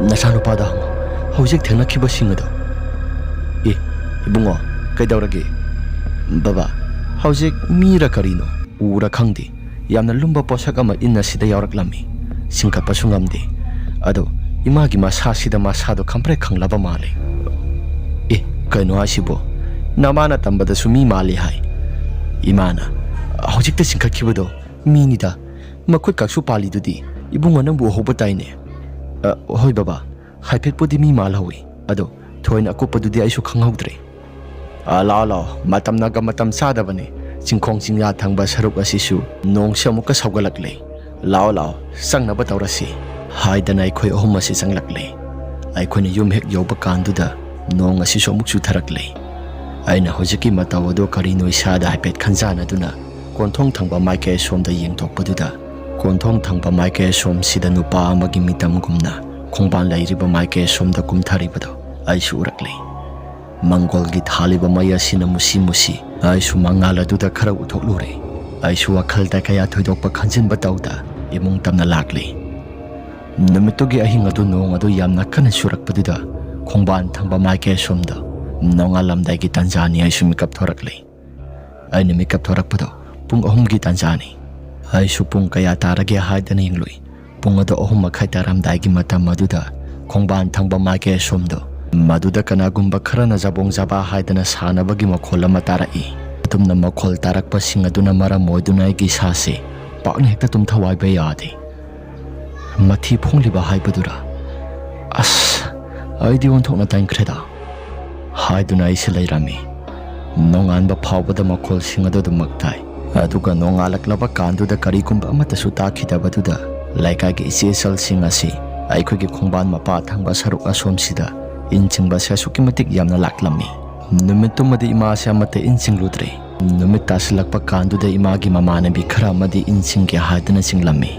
"ꯅꯆꯥꯅꯨꯄꯥꯗ ꯍꯪꯉꯨ, ꯍꯧꯖꯤꯛ ꯊꯦꯡꯅꯈꯤꯕꯁꯤꯡ ꯑꯗꯨ꯫" "ꯑꯦ, ꯏꯕꯨꯡꯉꯣ, ꯀꯩꯗꯧꯔꯒꯦ?" "ꯕꯕꯥ, ꯍꯧꯖꯤꯛ ꯃꯤꯔ ꯀꯔꯤꯅꯣ ꯎꯔ ꯈꯪꯗꯦ, ꯌꯥꯝꯅ ꯂꯨꯝꯕ ꯄꯣꯠꯁꯛ ꯑꯃ ꯏꯟꯅ ꯁꯤꯗ ꯌꯥꯎꯔꯛꯂꯝꯃꯤ꯫ ꯆꯤꯡꯈꯠꯄꯁꯨ ꯉꯝꯗꯦ꯫ ꯑꯗꯣ ꯏꯃꯥꯒꯤ ꯃꯁꯥꯁꯤꯗ ꯃꯁꯥꯗꯣ ꯈꯝꯄ꯭ꯔꯦꯛ ꯈꯪꯂꯕ ꯃꯥꯜꯂꯦ꯫" "ꯑꯦ, ꯀꯩꯅꯣ ꯍꯥꯏꯁꯤꯕꯣ? ꯅꯃꯥꯅ ꯇꯝꯕꯗꯁꯨ ꯃꯤ ꯃꯥꯜꯂꯤ ꯍꯥꯏ꯫" ꯏꯃꯥꯅ, "ꯍꯧꯖꯤꯛꯇ ꯆꯤꯡꯈꯠꯈꯤꯕꯗꯣ ꯃꯤꯅꯤꯗ꯫ ꯃꯈꯨꯠ ꯀꯛꯁꯨ ꯄꯥꯜꯂꯤꯗꯨꯗꯤ꯫ ꯏꯕꯨꯡꯉꯣ, ꯅꯪꯕꯨ ꯎꯍꯧꯕ ꯇꯥꯏꯅꯦ꯫" "ꯑ, ꯍꯣꯏ ꯕꯕꯥ, ꯍꯥꯏꯐꯦꯠꯄꯨꯗꯤ ꯃꯤ ꯃꯥꯜꯍꯧꯋꯤ꯫ ꯑꯗꯣ ꯊꯣꯏꯅ ꯑꯀꯨꯞꯄꯗꯨꯗꯤ ꯑꯩꯁꯨ ꯈꯪꯍꯧꯗ꯭ꯔꯦ꯫" "ꯑ, ꯂꯥꯛꯑꯣ, ꯂꯥꯛꯑꯣ, ꯃꯇꯝꯅꯒ ꯃꯇꯝ ꯆꯥꯗꯕꯅꯤ꯫ ꯆꯤꯡꯈꯣꯡ ꯆꯤꯡꯌꯥ ꯊꯪꯕ ꯁꯔꯨꯛ ꯑꯁꯤꯁꯨ ꯅꯣꯡꯁꯤ ꯑꯃꯨꯛꯀ ꯁꯧꯒꯠꯂꯛꯂꯦ꯫ ꯂꯥꯛꯑꯣ, ꯂꯥꯛꯑꯣ, ꯆꯪꯅꯕ ꯇꯧꯔꯁꯤ꯫" ꯍꯥꯏꯗꯅ ꯑꯩꯈꯣꯏ ꯑꯍꯨꯝ ꯑꯁꯤ ꯆꯪꯂꯛꯂꯦ꯫ ꯑꯩꯈꯣꯏꯅ ꯌꯨꯝ ꯍꯦꯛ ꯌꯧꯕ ꯀꯥꯟꯗꯨꯗ ꯅꯣꯡ ꯑꯁꯤꯁꯨ ꯑꯃꯨꯛ ꯆꯨꯊꯔꯛꯂꯦ꯫ ꯑꯩꯅ ꯍꯧꯖꯤꯛꯀꯤ ꯃꯇꯧ ꯑꯗꯨ ꯀꯔꯤꯅꯣ ꯏꯁꯥꯗ ꯍꯥꯏꯐꯦꯠ ꯈꯟꯖꯥꯟꯅꯗꯨꯅ ꯀꯣꯟꯊꯣꯡ ꯊꯪꯕ ꯃꯥꯏꯀꯩ ꯑꯁꯣꯝꯗ ꯌꯦꯡꯊꯣꯛꯄꯗꯨꯗ, ꯀꯣꯟꯊꯣꯡ ꯊꯪꯕ ꯃꯥꯏꯀꯩ ꯑꯁꯣꯝꯁꯤꯗ ꯅꯨꯄꯥ ꯑꯃꯒꯤ ꯃꯤꯇꯝꯒꯨꯝꯅ ꯈꯣꯡꯕꯥꯟ ꯂꯩꯔꯤꯕ ꯃꯥꯏꯀꯩ ꯑꯁꯣꯝꯗ ꯀꯨꯝꯊꯔꯤꯕꯗꯣ ꯑꯩꯁꯨ ꯎꯔꯛꯂꯦ꯫ ꯃꯪꯒꯣꯜꯒꯤ ꯊꯥꯜꯂꯤꯕ ꯃꯩ ꯑꯁꯤꯅ ꯃꯨꯁꯤ ꯃꯨꯁꯤ ꯑꯩꯁꯨ ꯃꯉꯥꯜ ꯑꯗꯨꯗ ꯈꯔ ꯎꯊꯣꯛꯂꯨꯔꯦ꯫ ꯑꯩꯁꯨ ꯋꯥꯈꯜꯗ ꯀꯌꯥ ꯊꯣꯏꯗꯣꯛꯄ ꯈꯟꯖꯤꯟꯕ ꯇꯧꯗ ꯏꯃꯨꯡ ꯇꯝꯅ ꯂꯥꯛꯂꯦ꯫ ꯅꯨꯃꯤꯠꯇꯨꯒꯤ ꯑꯍꯤꯡ ꯑꯗꯨ ꯅꯣꯡ ꯑꯗꯨ ꯌꯥꯝꯅ ꯀꯟꯅ ꯆꯨꯔꯛꯄꯗꯨꯗ ꯈꯣꯡꯕꯥꯟ ꯊꯪꯕ ꯃꯥꯏꯀꯩ ꯑꯁꯣꯝꯗ ꯅꯣꯡꯉꯥꯜꯂꯝꯗꯥꯏꯒꯤ ꯇꯥꯟꯖꯥꯅꯤ ꯑꯩꯁꯨ ꯃꯤꯀꯞ ꯊꯣꯔꯛꯂꯦ꯫ ꯑꯩꯅ ꯃꯤꯀꯞ ꯊꯣꯔꯛꯄꯗꯣ ꯄꯨꯡ ꯑꯍꯨꯝꯒꯤ ꯇꯥꯟꯖꯥꯅꯤ꯫ ꯑꯩꯁꯨ ꯄꯨꯡ ꯀꯌꯥ ꯇꯥꯔꯒꯦ ꯍꯥꯏꯗꯅ ꯌꯦꯡꯂꯨꯏ꯫ ꯄꯨꯡ ꯑꯗꯨ ꯑꯍꯨꯝ ꯃꯈꯥꯏ ꯇꯥꯔꯝꯗꯥꯏꯒꯤ ꯃꯇꯝ ꯑꯗꯨꯗ ꯈꯣꯡꯕꯥꯟ ꯊꯪꯕ ꯃꯥꯏꯀꯩ ꯑꯁꯣꯝꯗꯣ, ꯃꯗꯨꯗ ꯀꯅꯥꯒꯨꯝꯕ ꯈꯔꯅ ꯖꯕꯣꯡ ꯖꯕꯥ ꯍꯥꯏꯗꯅ ꯁꯥꯟꯅꯕꯒꯤ ꯃꯈꯣꯜ ꯑꯃ ꯇꯥꯔꯛꯏ꯫ ꯑꯗꯨꯝꯅ ꯃꯈꯣꯜ ꯇꯥꯔꯛꯄꯁꯤꯡ ꯑꯗꯨꯅ ꯃꯔꯝ ꯑꯣꯏꯗꯨꯅ ꯑꯩꯒꯤ ꯏꯁꯥꯁꯦ ꯄꯥꯛꯅ ꯍꯦꯛꯇ ꯇꯨꯝꯊꯧ ꯍꯥꯏꯕ ꯌꯥꯗꯦ꯫ ꯃꯊꯤ ꯐꯣꯡꯂꯤꯕ ꯍꯥꯏꯕꯗꯨꯔꯥ? "ꯑꯁ, ꯑꯩꯗꯤ ꯑꯣꯟꯊꯣꯛꯅ ꯇꯟꯈ꯭ꯔꯦꯗ" ꯍꯥꯏꯗꯨꯅ ꯑꯩꯁꯦ ꯂꯩꯔꯝꯃꯤ꯫ ꯅꯣꯡꯉꯥꯟꯕ ꯐꯥꯎꯕꯗ ꯃꯈꯣꯜꯁꯤꯡ ꯑꯗꯨ ꯑꯗꯨꯃꯛ ꯇꯥꯏ꯫ ꯑꯗꯨꯒ ꯅꯣꯡꯉꯥꯜꯂꯛꯂꯕ ꯀꯥꯟꯗꯨꯗ ꯀꯔꯤꯒꯨꯝꯕ ꯑꯃꯠꯇꯁꯨ ꯇꯥꯈꯤꯗꯕꯗꯨꯗ ꯂꯩꯀꯥꯏꯒꯤ ꯏꯆꯦ ꯏꯆꯜꯁꯤꯡ ꯑꯁꯤ ꯑꯩꯈꯣꯏꯒꯤ ꯈꯣꯡꯕꯥꯟ ꯃꯄꯥ ꯊꯪꯕ ꯁꯔꯨꯛ ꯑꯁꯣꯝꯁꯤꯗ ꯏꯟ ꯆꯤꯡꯕꯁꯦ ꯑꯁꯨꯛꯀꯤ ꯃꯇꯤꯛ ꯌꯥꯝꯅ ꯂꯥꯛꯂꯝꯃꯤ꯫ ꯅꯨꯃꯤꯠꯇꯨꯃꯗꯤ ꯏꯃꯥꯁꯦ ꯑꯃꯠꯇ ꯏꯟ ꯆꯤꯡꯂꯨꯗ꯭ꯔꯦ꯫ ꯅꯨꯃꯤꯠ ꯇꯥꯁꯤꯜꯂꯛꯄ ꯀꯥꯟꯗꯨꯗ ꯏꯃꯥꯒꯤ ꯃꯃꯥꯟꯅꯕꯤ ꯈꯔ ꯑꯃꯗꯤ ꯏꯟ ꯆꯤꯡꯒꯦ ꯍꯥꯏꯗꯨꯅ ꯆꯤꯡꯂꯝꯃꯤ꯫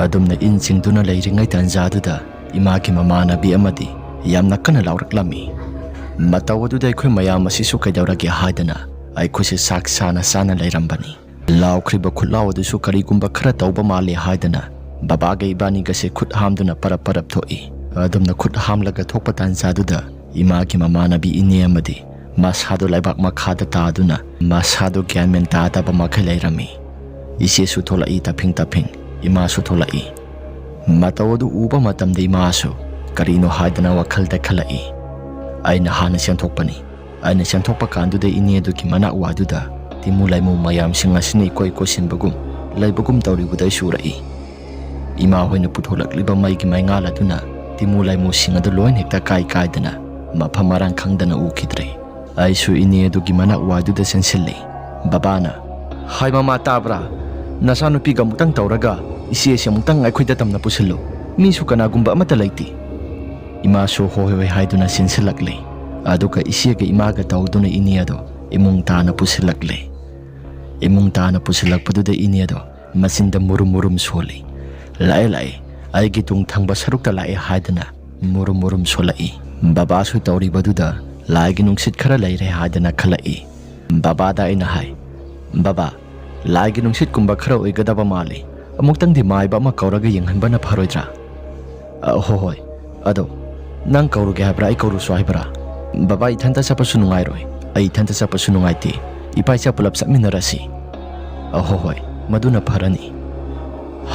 ꯑꯗꯨꯝꯅ ꯏꯟ ꯆꯤꯡꯗꯨꯅ ꯂꯩꯔꯤꯉꯩ ꯇꯥꯟꯖꯥꯗꯨꯗ ꯏꯃꯥꯒꯤ ꯃꯃꯥꯟꯅꯕꯤ ꯑꯃꯗꯤ ꯌꯥꯝꯅ ꯀꯟꯅ ꯂꯥꯎꯔꯛꯂꯝꯃꯤ꯫ ꯃꯇꯧ ꯑꯗꯨꯗ ꯑꯩꯈꯣꯏ ꯃꯌꯥꯝ ꯑꯁꯤꯁꯨ ꯀꯩꯗꯧꯔꯒꯦ ꯍꯥꯏꯗꯅ ꯑꯩꯈꯣꯏꯁꯦ ꯆꯥꯛ ꯆꯥꯅ ꯆꯥꯅ ꯂꯩꯔꯝꯕꯅꯤ꯫ ꯂꯥꯎꯈ꯭ꯔꯤꯕ ꯈꯨꯠꯂꯥꯎ ꯑꯗꯨꯁꯨ ꯀꯔꯤꯒꯨꯝꯕ ꯈꯔ ꯇꯧꯕ ꯃꯥꯜꯂꯦ ꯍꯥꯏꯗꯅ ꯕꯕꯥꯒ ꯏꯕꯥꯅꯤꯒꯁꯦ ꯈꯨꯠ ꯍꯥꯝꯗꯨꯅ ꯄꯔꯞ ꯄꯔꯞ ꯊꯣꯛꯏ꯫ ꯑꯗꯨꯝꯅ ꯈꯨꯠ ꯍꯥꯝꯂꯒ ꯊꯣꯛꯄ ꯇꯥꯟꯖꯥꯗꯨꯗ ꯏꯃꯥꯒꯤ ꯃꯃꯥꯟꯅꯕꯤ ꯏꯅꯦ ꯑꯃꯗꯤ ꯃꯁꯥꯗꯣ ꯂꯩꯕꯥꯛ ꯃꯈꯥꯗ ꯇꯥꯗꯨꯅ ꯃꯁꯥꯗꯣ ꯒ꯭ꯌꯥꯟ ꯃꯦꯟ ꯇꯥꯗꯕ ꯃꯈꯩ ꯂꯩꯔꯝꯃꯤ꯫ ꯏꯆꯦꯁꯨ ꯊꯣꯛꯂꯛꯏ ꯇꯞꯐꯤꯡ ꯇꯞꯐꯤꯡ, ꯏꯃꯥꯁꯨ ꯊꯣꯛꯂꯛꯏ꯫ ꯃꯇꯧ ꯑꯗꯨ ꯎꯕ ꯃꯇꯝꯗ ꯏꯃꯥꯁꯨ ꯀꯔꯤꯅꯣ ꯍꯥꯏꯗꯅ ꯋꯥꯈꯜꯗ ꯈꯜꯂꯛꯏ꯫ ꯑꯩꯅ ꯍꯥꯟꯅ ꯆꯦꯟꯊꯣꯛꯄꯅꯤ꯫ ꯑꯩꯅ ꯆꯦꯟꯊꯣꯛꯄ ꯀꯥꯟꯗꯨꯗ ꯏꯅꯦ ꯑꯗꯨꯒꯤ ꯃꯅꯥꯛ ꯋꯥꯏꯗꯨꯗ ꯇꯤꯃꯨ ꯂꯥꯏꯃꯨ ꯃꯌꯥꯝꯁꯤꯡ ꯑꯁꯤꯅ ꯏꯀꯣꯏ ꯀꯣꯏꯁꯤꯟꯕꯒꯨꯝ ꯂꯩꯕꯒꯨꯝ ꯇꯧꯔꯤꯕꯗꯨ ꯑꯩꯁꯨ ꯎꯔꯛꯏ꯫ ꯏꯃꯥ ꯍꯣꯏꯅ ꯄꯨꯊꯣꯛꯂꯛꯂꯤꯕ ꯃꯩꯒꯤ ꯃꯩꯉꯥꯜ ꯑꯗꯨꯅ ꯇꯤꯃꯨ ꯂꯥꯏꯃꯨꯁꯤꯡ ꯑꯗꯨ ꯂꯣꯏꯅ ꯍꯦꯛꯇ ꯀꯥꯏ ꯀꯥꯏꯗꯅ ꯃꯐꯝ ꯃꯔꯥꯡ ꯈꯪꯗꯅ ꯎꯈꯤꯗ꯭ꯔꯦ꯫ ꯑꯩꯁꯨ ꯏꯅꯦ ꯑꯗꯨꯒꯤ ꯃꯅꯥꯛ ꯋꯥꯏꯗꯨꯗ ꯆꯦꯟꯁꯤꯜꯂꯤ꯫ ꯕꯕꯥꯅ, "ꯍꯥꯏ ꯃꯃꯥ, ꯇꯥꯕ꯭ꯔꯥ? ꯅꯆꯥꯅꯨꯄꯤꯒ ꯑꯃꯨꯛꯇꯪ ꯇꯧꯔꯒ ꯏꯆꯦꯁꯦ ꯑꯃꯨꯛꯇꯪ ꯑꯩꯈꯣꯏꯗ ꯇꯝꯅ ꯄꯨꯁꯤꯜꯂꯨ꯫ ꯃꯤꯁꯨ ꯀꯅꯥꯒꯨꯝꯕ ꯑꯃꯠꯇ ꯂꯩꯇꯦ꯫" ꯏꯃꯥꯁꯨ ꯍꯣꯏ ꯍꯣꯏ ꯍꯥꯏꯗꯨꯅ ꯆꯦꯟꯁꯤꯜꯂꯛꯂꯦ꯫ ꯑꯗꯨꯒ ꯏꯆꯦꯒ ꯏꯃꯥꯒ ꯇꯧꯗꯨꯅ ꯏꯅꯦ ꯑꯗꯣ ꯏꯃꯨꯡ ꯇꯥꯅ ꯄꯨꯁꯤꯜꯂꯛꯂꯦ꯫ ꯏꯃꯨꯡ ꯇꯥꯅ ꯄꯨꯁꯤꯜꯂꯛꯄꯗꯨꯗ ꯏꯅꯦ ꯑꯗꯣ ꯃꯆꯤꯟꯗ ꯃꯨꯔꯨꯝ ꯃꯨꯔꯨꯝ ꯁꯣꯜꯂꯤ꯫ "ꯂꯥꯛꯑꯦ, ꯂꯥꯛꯑꯦ, ꯑꯩꯒꯤ ꯇꯨꯡ ꯊꯪꯕ ꯁꯔꯨꯛꯇ ꯂꯥꯛꯑꯦ" ꯍꯥꯏꯗꯅ ꯃꯨꯔꯨꯝ ꯃꯨꯔꯨꯝ ꯁꯣꯜꯂꯛꯏ꯫ ꯕꯕꯥꯁꯨ ꯇꯧꯔꯤꯕꯗꯨꯗ ꯂꯥꯏꯒꯤ ꯅꯨꯡꯁꯤꯠ ꯈꯔ ꯂꯩꯔꯦ ꯍꯥꯏꯗꯅ ꯈꯜꯂꯛꯏ꯫ ꯕꯕꯥꯗ ꯑꯩꯅ ꯍꯥꯏ, "ꯕꯕꯥ, ꯂꯥꯏꯒꯤ ꯅꯨꯡꯁꯤꯠꯀꯨꯝꯕ ꯈꯔ ꯑꯣꯏꯒꯗꯕ ꯃꯥꯜꯂꯤ꯫ ꯑꯃꯨꯛꯇꯪꯗꯤ ꯃꯥꯏꯕ ꯑꯃ ꯀꯧꯔꯒ ꯌꯦꯡꯍꯟꯕꯅ ꯐꯔꯣꯏꯗ꯭ꯔꯥ?" "ꯑ, ꯍꯣ ꯍꯣꯏ꯫ ꯑꯗꯣ ꯅꯪ ꯀꯧꯔꯨꯒꯦ ꯍꯥꯏꯕ꯭ꯔꯥ, ꯑꯩ ꯀꯧꯔꯨꯁꯨ ꯍꯥꯏꯕ꯭ꯔꯥ?" "ꯕꯕꯥ, ꯏꯊꯟꯇ ꯆꯠꯄꯁꯨ ꯅꯨꯡꯉꯥꯏꯔꯣꯏ꯫ ꯑꯩ ꯏꯊꯟꯇ ꯆꯠꯄꯁꯨ ꯅꯨꯡꯉꯥꯏꯇꯦ꯫ ꯏꯄꯥ ꯏꯆꯥ ꯄꯨꯂꯞ ꯆꯠꯃꯤꯟꯅꯔꯁꯤ꯫" "ꯑ, ꯍꯣ ꯍꯣꯏ, ꯃꯗꯨꯅ ꯐꯔꯅꯤ"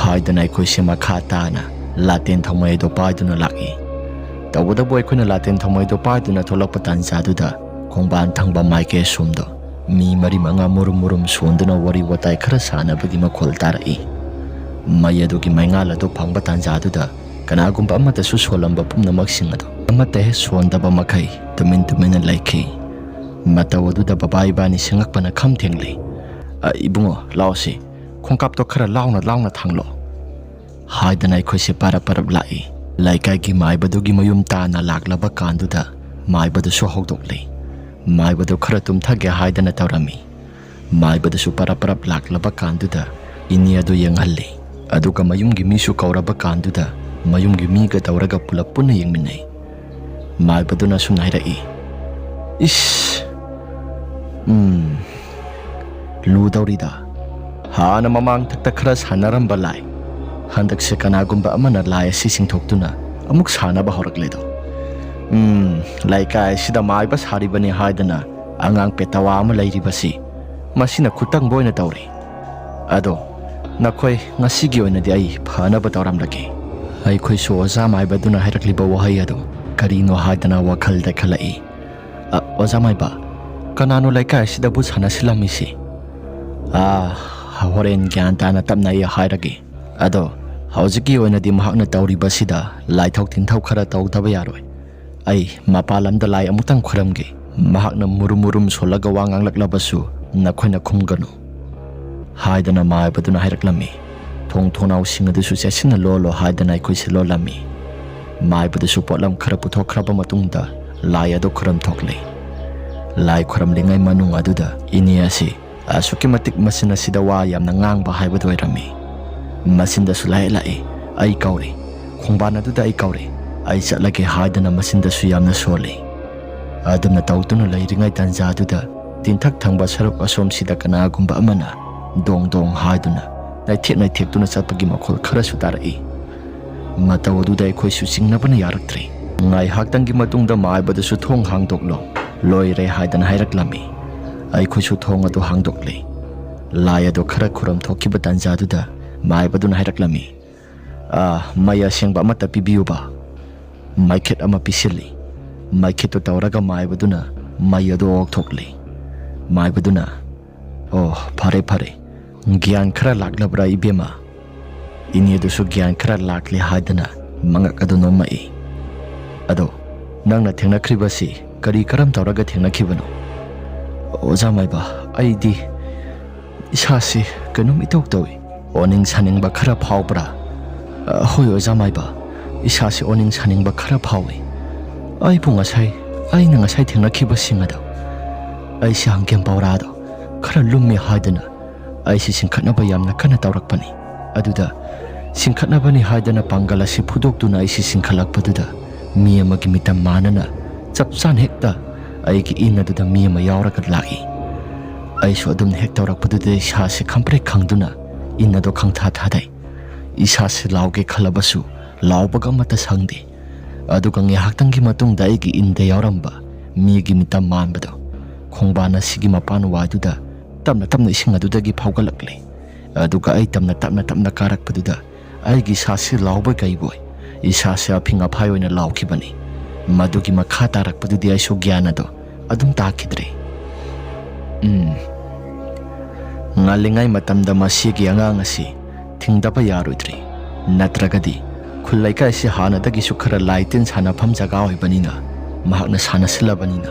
ꯍꯥꯏꯗꯅ ꯑꯩꯈꯣꯏꯁꯦ ꯃꯈꯥ ꯇꯥꯅ ꯂꯥꯇꯦꯟ ꯊꯧꯃꯩꯗꯣ ꯄꯥꯏꯗꯨꯅ ꯂꯥꯛꯏ꯫ ꯇꯧꯕꯇꯕꯨ ꯑꯩꯈꯣꯏꯅ ꯂꯥꯇꯦꯟ ꯊꯧꯃꯩꯗꯣ ꯄꯥꯏꯗꯨꯅ ꯊꯣꯛꯂꯛꯄ ꯇꯥꯟꯖꯥꯗꯨꯗ ꯈꯣꯡꯕꯥꯟ ꯊꯪꯕ ꯃꯥꯏꯀꯩ ꯑꯁꯣꯝꯗꯣ ꯃꯤ ꯃꯔꯤ ꯃꯉꯥ ꯃꯨꯔꯨꯝ ꯃꯨꯔꯨꯝ ꯁꯣꯟꯗꯨꯅ ꯋꯥꯔꯤ ꯋꯥꯇꯥꯏ ꯈꯔ ꯁꯥꯟꯅꯕꯒꯤ ꯃꯈꯣꯜ ꯇꯥꯔꯛꯏ꯫ ꯃꯩ ꯑꯗꯨꯒꯤ ꯃꯩꯉꯥꯜ ꯑꯗꯨ ꯐꯪꯕ ꯇꯥꯟꯖꯥꯗꯨꯗ ꯀꯅꯥꯒꯨꯝꯕ ꯑꯃꯠꯇꯁꯨ ꯁꯣꯜꯂꯝꯕ ꯄꯨꯝꯅꯃꯛꯁꯤꯡ ꯑꯗꯨ ꯑꯃꯠꯇ ꯍꯦꯛ ꯁꯣꯟꯗꯕ ꯃꯈꯩ ꯇꯨꯃꯤꯟ ꯇꯨꯃꯤꯟꯅ ꯂꯩꯈꯤ꯫ ꯃꯇꯧ ꯑꯗꯨꯗ ꯕꯕꯥ ꯏꯕꯥꯅꯤ ꯁꯤꯡꯉꯛꯄꯅ ꯈꯝ ꯊꯦꯡꯂꯤ꯫ "ꯑ, ꯏꯕꯨꯡꯉꯣ, ꯂꯥꯎꯁꯤ, ꯈꯣꯡꯀꯥꯞꯇꯣ ꯈꯔ ꯂꯥꯎꯅ ꯂꯥꯎꯅ ꯊꯥꯡꯂꯣ" ꯍꯥꯏꯗꯅ ꯑꯩꯈꯣꯏꯁꯦ ꯄꯔꯞ ꯄꯔꯞ ꯂꯥꯛꯏ꯫ ꯂꯩꯀꯥꯏꯒꯤ ꯃꯥꯏꯕꯗꯨꯒꯤ ꯃꯌꯨꯝ ꯇꯥꯟꯅ ꯂꯥꯛꯂꯕ ꯀꯥꯟꯗꯨꯗ ꯃꯥꯏꯕꯗꯨꯁꯨ ꯍꯧꯗꯣꯛꯂꯤ꯫ ꯃꯥꯏꯕꯗꯨ ꯈꯔ ꯇꯨꯝꯊꯒꯦ ꯍꯥꯏꯗꯅ ꯇꯧꯔꯝꯃꯤ꯫ ꯃꯥꯏꯕꯗꯨꯁꯨ ꯄꯔꯞ ꯄꯔꯞ ꯂꯥꯛꯂꯕ ꯀꯥꯟꯗꯨꯗ ꯏꯅꯦ ꯑꯗꯨ ꯌꯦꯡꯍꯜꯂꯤ꯫ ꯑꯗꯨꯒ ꯃꯌꯨꯝꯒꯤ ꯃꯤꯁꯨ ꯀꯧꯔꯕ ꯀꯥꯟꯗꯨꯗ ꯃꯌꯨꯝꯒꯤ ꯃꯤꯒ ꯇꯧꯔꯒ ꯄꯨꯂꯞ ꯄꯨꯟꯅ ꯌꯦꯡꯃꯤꯟꯅꯩ꯫ ꯃꯥꯏꯕꯗꯨꯅ ꯑꯁꯨꯝꯅ ꯍꯥꯏꯔꯛꯏ, "ꯏꯁ, ꯎꯝ, ꯂꯨꯗꯧꯔꯤꯗ꯫ ꯍꯥꯟꯅ ꯃꯃꯥꯡꯊꯛꯇ ꯈꯔ ꯁꯥꯟꯅꯔꯝꯕ ꯂꯥꯏ, ꯍꯟꯗꯛꯁꯦ ꯀꯅꯥꯒꯨꯝꯕ ꯑꯃꯅ ꯂꯥꯏ ꯑꯁꯤ ꯆꯤꯡꯊꯣꯛꯇꯨꯅ ꯑꯃꯨꯛ ꯁꯥꯟꯅꯕ ꯍꯧꯔꯛꯂꯦꯗꯣ꯫ ꯎꯝ, ꯂꯩꯀꯥꯏ ꯑꯁꯤꯗ ꯃꯥꯏꯕ ꯁꯥꯔꯤꯕꯅꯤ ꯍꯥꯏꯗꯅ ꯑꯉꯥꯡ ꯄꯦꯇꯋꯥ ꯑꯃ ꯂꯩꯔꯤꯕꯁꯤ, ꯃꯁꯤꯅ ꯈꯨꯇꯪꯕ ꯑꯣꯏꯅ ꯇꯧꯔꯤ꯫ ꯑꯗꯣ ꯅꯈꯣꯏ ꯉꯁꯤꯒꯤ ꯑꯣꯏꯅꯗꯤ ꯑꯩ ꯐꯅꯕ ꯇꯧꯔꯝꯂꯒꯦ"꯫ ꯑꯩꯈꯣꯏꯁꯨ ꯑꯣꯖꯥ ꯃꯥꯏꯕꯗꯨꯅ ꯍꯥꯏꯔꯛꯂꯤꯕ ꯋꯥꯍꯩ ꯑꯗꯨ ꯀꯔꯤꯅꯣ ꯍꯥꯏꯗꯅ ꯋꯥꯈꯜꯗ ꯈꯜꯂꯛꯏ꯫ "ꯑ, ꯑꯣꯖꯥ ꯃꯥꯏꯕ, ꯀꯅꯥꯅꯣ ꯂꯩꯀꯥꯏ ꯑꯁꯤꯗꯕꯨ ꯁꯥꯟꯅꯁꯤꯜꯂꯝꯃꯤꯁꯤ?" "ꯑꯥ, ꯍꯣꯔꯦꯟ ꯒ꯭ꯌꯥꯟ ꯇꯥꯅ ꯇꯞꯅ ꯑꯩ ꯍꯥꯏꯔꯒꯦ꯫ ꯑꯗꯣ ꯍꯧꯖꯤꯛꯀꯤ ꯑꯣꯏꯅꯗꯤ ꯃꯍꯥꯛꯅ ꯇꯧꯔꯤꯕꯁꯤꯗ ꯂꯥꯏꯊꯣꯛ ꯇꯤꯟꯊꯧ ꯈꯔ ꯇꯧꯗꯕ ꯌꯥꯔꯣꯏ꯫ ꯑꯩ ꯃꯄꯥꯟ ꯂꯝꯗ ꯂꯥꯏ ꯑꯃꯨꯛꯇꯪ ꯈꯨꯔꯝꯒꯦ꯫ ꯃꯍꯥꯛꯅ ꯃꯨꯔꯨꯝ ꯃꯨꯔꯨꯝ ꯁꯣꯜꯂꯒ ꯋꯥ ꯉꯥꯡꯂꯛꯂꯕꯁꯨ ꯅꯈꯣꯏꯅ ꯈꯨꯝꯒꯅꯨ" ꯍꯥꯏꯗꯅ ꯃꯥꯏꯕꯗꯨꯅ ꯍꯥꯏꯔꯛꯂꯝꯃꯤ꯫ "ꯊꯣꯡ ꯊꯣꯡꯅꯥꯎꯁꯤꯡ ꯑꯗꯨꯁꯨ ꯆꯦꯠꯁꯤꯟꯅ ꯂꯣꯜꯂꯣ" ꯍꯥꯏꯗꯅ ꯑꯩꯈꯣꯏꯁꯦ ꯂꯣꯜꯂꯝꯃꯤ꯫ ꯃꯥꯏꯕꯗꯨꯁꯨ ꯄꯣꯠꯂꯝ ꯈꯔ ꯄꯨꯊꯣꯛꯈ꯭ꯔꯕ ꯃꯇꯨꯡꯗ ꯂꯥꯏ ꯑꯗꯨ ꯈꯨꯔꯝ ꯊꯣꯛꯂꯦ꯫ ꯂꯥꯏ ꯈꯨꯔꯝꯂꯤꯉꯩ ꯃꯅꯨꯡ ꯑꯗꯨꯗ ꯏꯅꯦ ꯑꯁꯤ ꯑꯁꯨꯛꯀꯤ ꯃꯇꯤꯛ ꯃꯆꯤꯟ ꯑꯁꯤꯗ ꯋꯥ ꯌꯥꯝꯅ ꯉꯥꯡꯕ ꯍꯥꯏꯕꯗꯨ ꯑꯣꯏꯔꯝꯃꯤ꯫ ꯃꯆꯤꯟꯗꯁꯨ ꯂꯥꯏ ꯂꯥꯛꯏ, "ꯑꯩ ꯀꯧꯔꯤ, ꯈꯣꯡꯕꯥꯟ ꯑꯗꯨꯗ ꯑꯩ ꯀꯧꯔꯤ, ꯑꯩ ꯆꯠꯂꯒꯦ" ꯍꯥꯏꯗꯅ ꯃꯆꯤꯟꯗꯁꯨ ꯌꯥꯝꯅ ꯁꯣꯜꯂꯤ꯫ ꯑꯗꯨꯝꯅ ꯇꯧꯗꯨꯅ ꯂꯩꯔꯤꯉꯩ ꯇꯥꯟꯖꯥꯗꯨꯗ ꯇꯤꯟꯊꯛ ꯊꯪꯕ ꯁꯔꯨꯛ ꯑꯁꯣꯝꯁꯤꯗ ꯀꯅꯥꯒꯨꯝꯕ ꯑꯃꯅ ꯗꯣꯡ ꯗꯣꯡ ꯍꯥꯏꯗꯨꯅ ꯅꯩꯊꯦꯛ ꯅꯩꯊꯦꯛꯇꯨꯅ ꯆꯠꯄꯒꯤ ꯃꯈꯣꯜ ꯈꯔꯁꯨ ꯇꯥꯔꯛꯏ꯫ ꯃꯇꯧ ꯑꯗꯨꯗ ꯑꯩꯈꯣꯏꯁꯨ ꯆꯤꯡꯅꯕꯅ ꯌꯥꯔꯛꯇ꯭ꯔꯦ꯫ ꯉꯥꯏꯍꯥꯛꯇꯪꯒꯤ ꯃꯇꯨꯡꯗ ꯃꯥꯏꯕꯗꯁꯨ "ꯊꯣꯡ ꯍꯥꯡꯗꯣꯛꯂꯣ, ꯂꯣꯏꯔꯦ" ꯍꯥꯏꯗꯅ ꯍꯥꯏꯔꯛꯂꯝꯃꯤ꯫ ꯑꯩꯈꯣꯏꯁꯨ ꯊꯣꯡ ꯑꯗꯨ ꯍꯥꯡꯗꯣꯛꯂꯦ꯫ ꯂꯥꯏ ꯑꯗꯨ ꯈꯔ ꯈꯨꯔꯨꯝ ꯊꯣꯛꯈꯤꯕ ꯇꯥꯟꯖꯥꯗꯨꯗ ꯃꯥꯏꯕꯗꯨꯅ ꯍꯥꯏꯔꯛꯂꯝꯃꯤ, "ꯑꯥ, ꯃꯩ ꯑꯁꯦꯡꯕ ꯑꯃꯠꯇ ꯄꯤꯕꯤꯌꯨꯕ"꯫ ꯃꯩꯈꯦꯠ ꯑꯃ ꯄꯤꯁꯤꯜꯂꯤ꯫ ꯃꯩꯈꯦꯠꯇꯨ ꯇꯧꯔꯒ ꯃꯥꯏꯕꯗꯨꯅ ꯃꯩ ꯑꯗꯨ ꯑꯣꯛꯊꯣꯛꯂꯤ꯫ ꯃꯥꯏꯕꯗꯨꯅ, "ꯑꯣ, ꯐꯔꯦ, ꯐꯔꯦ꯫ ꯒ꯭ꯌꯥꯟ ꯈꯔ ꯂꯥꯛꯂꯕ꯭ꯔꯥ, ꯏꯕꯦꯝꯃ?" ꯏꯅꯦꯗꯨꯁꯨ ꯒ꯭ꯌꯥꯟ ꯈꯔ ꯂꯥꯛꯂꯦ ꯍꯥꯏꯗꯅ ꯃꯉꯛ ꯑꯗꯨ ꯅꯣꯝꯃꯛꯏ꯫ "ꯑꯗꯣ ꯅꯪꯅ ꯊꯦꯡꯅꯈ꯭ꯔꯤꯕꯁꯤ ꯀꯔꯤ ꯀꯔꯝ ꯇꯧꯔꯒ ꯊꯦꯡꯅꯈꯤꯕꯅꯣ?" "ꯑꯣꯖꯥ ꯃꯥꯏꯕ, ꯑꯩꯗꯤ, ꯏꯁꯥꯁꯤ ꯀꯩꯅꯣꯝ ꯏꯇꯧ ꯇꯧꯏ꯫ ꯑꯣꯅꯤꯡ ꯁꯥꯅꯤꯡꯕ ꯈꯔ ꯐꯥꯎꯕ꯭ꯔꯥ? ꯑ, ꯍꯣꯏ, ꯑꯣꯖꯥ ꯃꯥꯏꯕ, ꯏꯁꯥꯁꯤ ꯑꯣꯅꯤꯡ ꯁꯥꯅꯤꯡꯕ ꯈꯔ ꯐꯥꯎꯏ꯫ ꯑꯩꯕꯨ ꯉꯁꯥꯏ, ꯑꯩꯅ ꯉꯁꯥꯏ ꯊꯦꯡꯅꯈꯤꯕꯁꯤꯡ ꯑꯗꯣ, ꯑꯩꯁꯤ ꯍꯪꯒꯦꯝ ꯄꯧꯔꯥꯗꯣ ꯈꯔ ꯂꯨꯝꯃꯤ ꯍꯥꯏꯗꯅ ꯑꯩꯁꯤ ꯆꯤꯡꯈꯠꯅꯕ ꯌꯥꯝꯅ ꯀꯟꯅ ꯇꯧꯔꯛꯄꯅꯤ꯫ ꯑꯗꯨꯗ ꯆꯤꯡꯈꯠꯅꯕꯅꯤ ꯍꯥꯏꯗꯅ ꯄꯥꯡꯒꯜ ꯑꯁꯤ ꯐꯨꯗꯣꯛꯇꯨꯅ ꯑꯩꯁꯤ ꯆꯤꯡꯈꯠꯂꯛꯄꯗꯨꯗ, ꯃꯤ ꯑꯃꯒꯤ ꯃꯤꯇꯝ ꯃꯥꯟꯅꯅ ꯆꯞ ꯆꯥꯅ ꯍꯦꯛꯇ ꯑꯩꯒꯤ ꯏꯟ ꯑꯗꯨꯗ ꯃꯤ ꯑꯃ ꯌꯥꯎꯔꯒ ꯂꯥꯛꯏ꯫ ꯑꯩꯁꯨ ꯑꯗꯨꯝꯅ ꯍꯦꯛ ꯇꯧꯔꯛꯄꯗꯨꯗ ꯏꯁꯥꯁꯦ ꯈꯪꯄ꯭ꯔꯦꯛ ꯈꯪꯗꯨꯅ ꯏꯟ ꯑꯗꯣ ꯈꯪꯊꯥ ꯊꯥꯗꯩ꯫ ꯏꯁꯥꯁꯦ ꯂꯥꯎꯒꯦ ꯈꯜꯂꯕꯁꯨ ꯂꯥꯎꯕꯒ ꯑꯃꯠꯇ ꯁꯪꯗꯦ꯫ ꯑꯗꯨꯒ ꯉꯥꯏꯍꯥꯛꯇꯪꯒꯤ ꯃꯇꯨꯡꯗ ꯑꯩꯒꯤ ꯏꯟꯗ ꯌꯥꯎꯔꯝꯕ ꯃꯤꯒꯤ ꯃꯤꯇꯝ ꯃꯥꯟꯕꯗꯣ ꯈꯣꯡꯕꯥꯟ ꯑꯁꯤꯒꯤ ꯃꯄꯥꯟ ꯋꯥꯏꯗꯨꯗ ꯇꯞꯅ ꯇꯞꯅ ꯏꯁꯤꯡ ꯑꯗꯨꯗꯒꯤ ꯐꯥꯎꯒꯠꯂꯛꯂꯦ꯫ ꯑꯗꯨꯒ ꯑꯩ ꯇꯞꯅ ꯇꯞꯅ ꯇꯞꯅ ꯀꯥꯔꯛꯄꯗꯨꯗ ꯑꯩꯒꯤ ꯏꯁꯥꯁꯤ ꯂꯥꯎꯕꯣꯏ ꯀꯩꯕꯣꯏ, ꯏꯁꯥꯁꯦ ꯑꯐꯤꯡ ꯑꯐꯥꯏ ꯑꯣꯏꯅ ꯂꯥꯎꯈꯤꯕꯅꯤ꯫ ꯃꯗꯨꯒꯤ ꯃꯈꯥ ꯇꯥꯔꯛꯄꯗꯨꯗꯤ ꯑꯩꯁꯨ ꯒ꯭ꯌꯥꯟ ꯑꯗꯣ ꯑꯗꯨꯝ ꯇꯥꯈꯤꯗ꯭ꯔꯦ꯫ ꯎꯝ꯫ ꯉꯜꯂꯤꯉꯩ ꯃꯇꯝꯗ ꯃꯁꯤꯒꯤ ꯑꯉꯥꯡ ꯑꯁꯤ ꯊꯤꯡꯗꯕ ꯌꯥꯔꯣꯏꯗ꯭ꯔꯤ꯫ ꯅꯠꯇ꯭ꯔꯒꯗꯤ ꯈꯨꯜ ꯂꯩꯀꯥꯏꯁꯤ ꯍꯥꯟꯅꯗꯒꯤꯁꯨ ꯈꯔ ꯂꯥꯏ ꯇꯤꯟ ꯁꯥꯟꯅꯐꯝ ꯖꯒꯥ ꯑꯣꯏꯕꯅꯤꯅ, ꯃꯍꯥꯛꯅ ꯁꯥꯟꯅꯁꯤꯜꯂꯕꯅꯤꯅ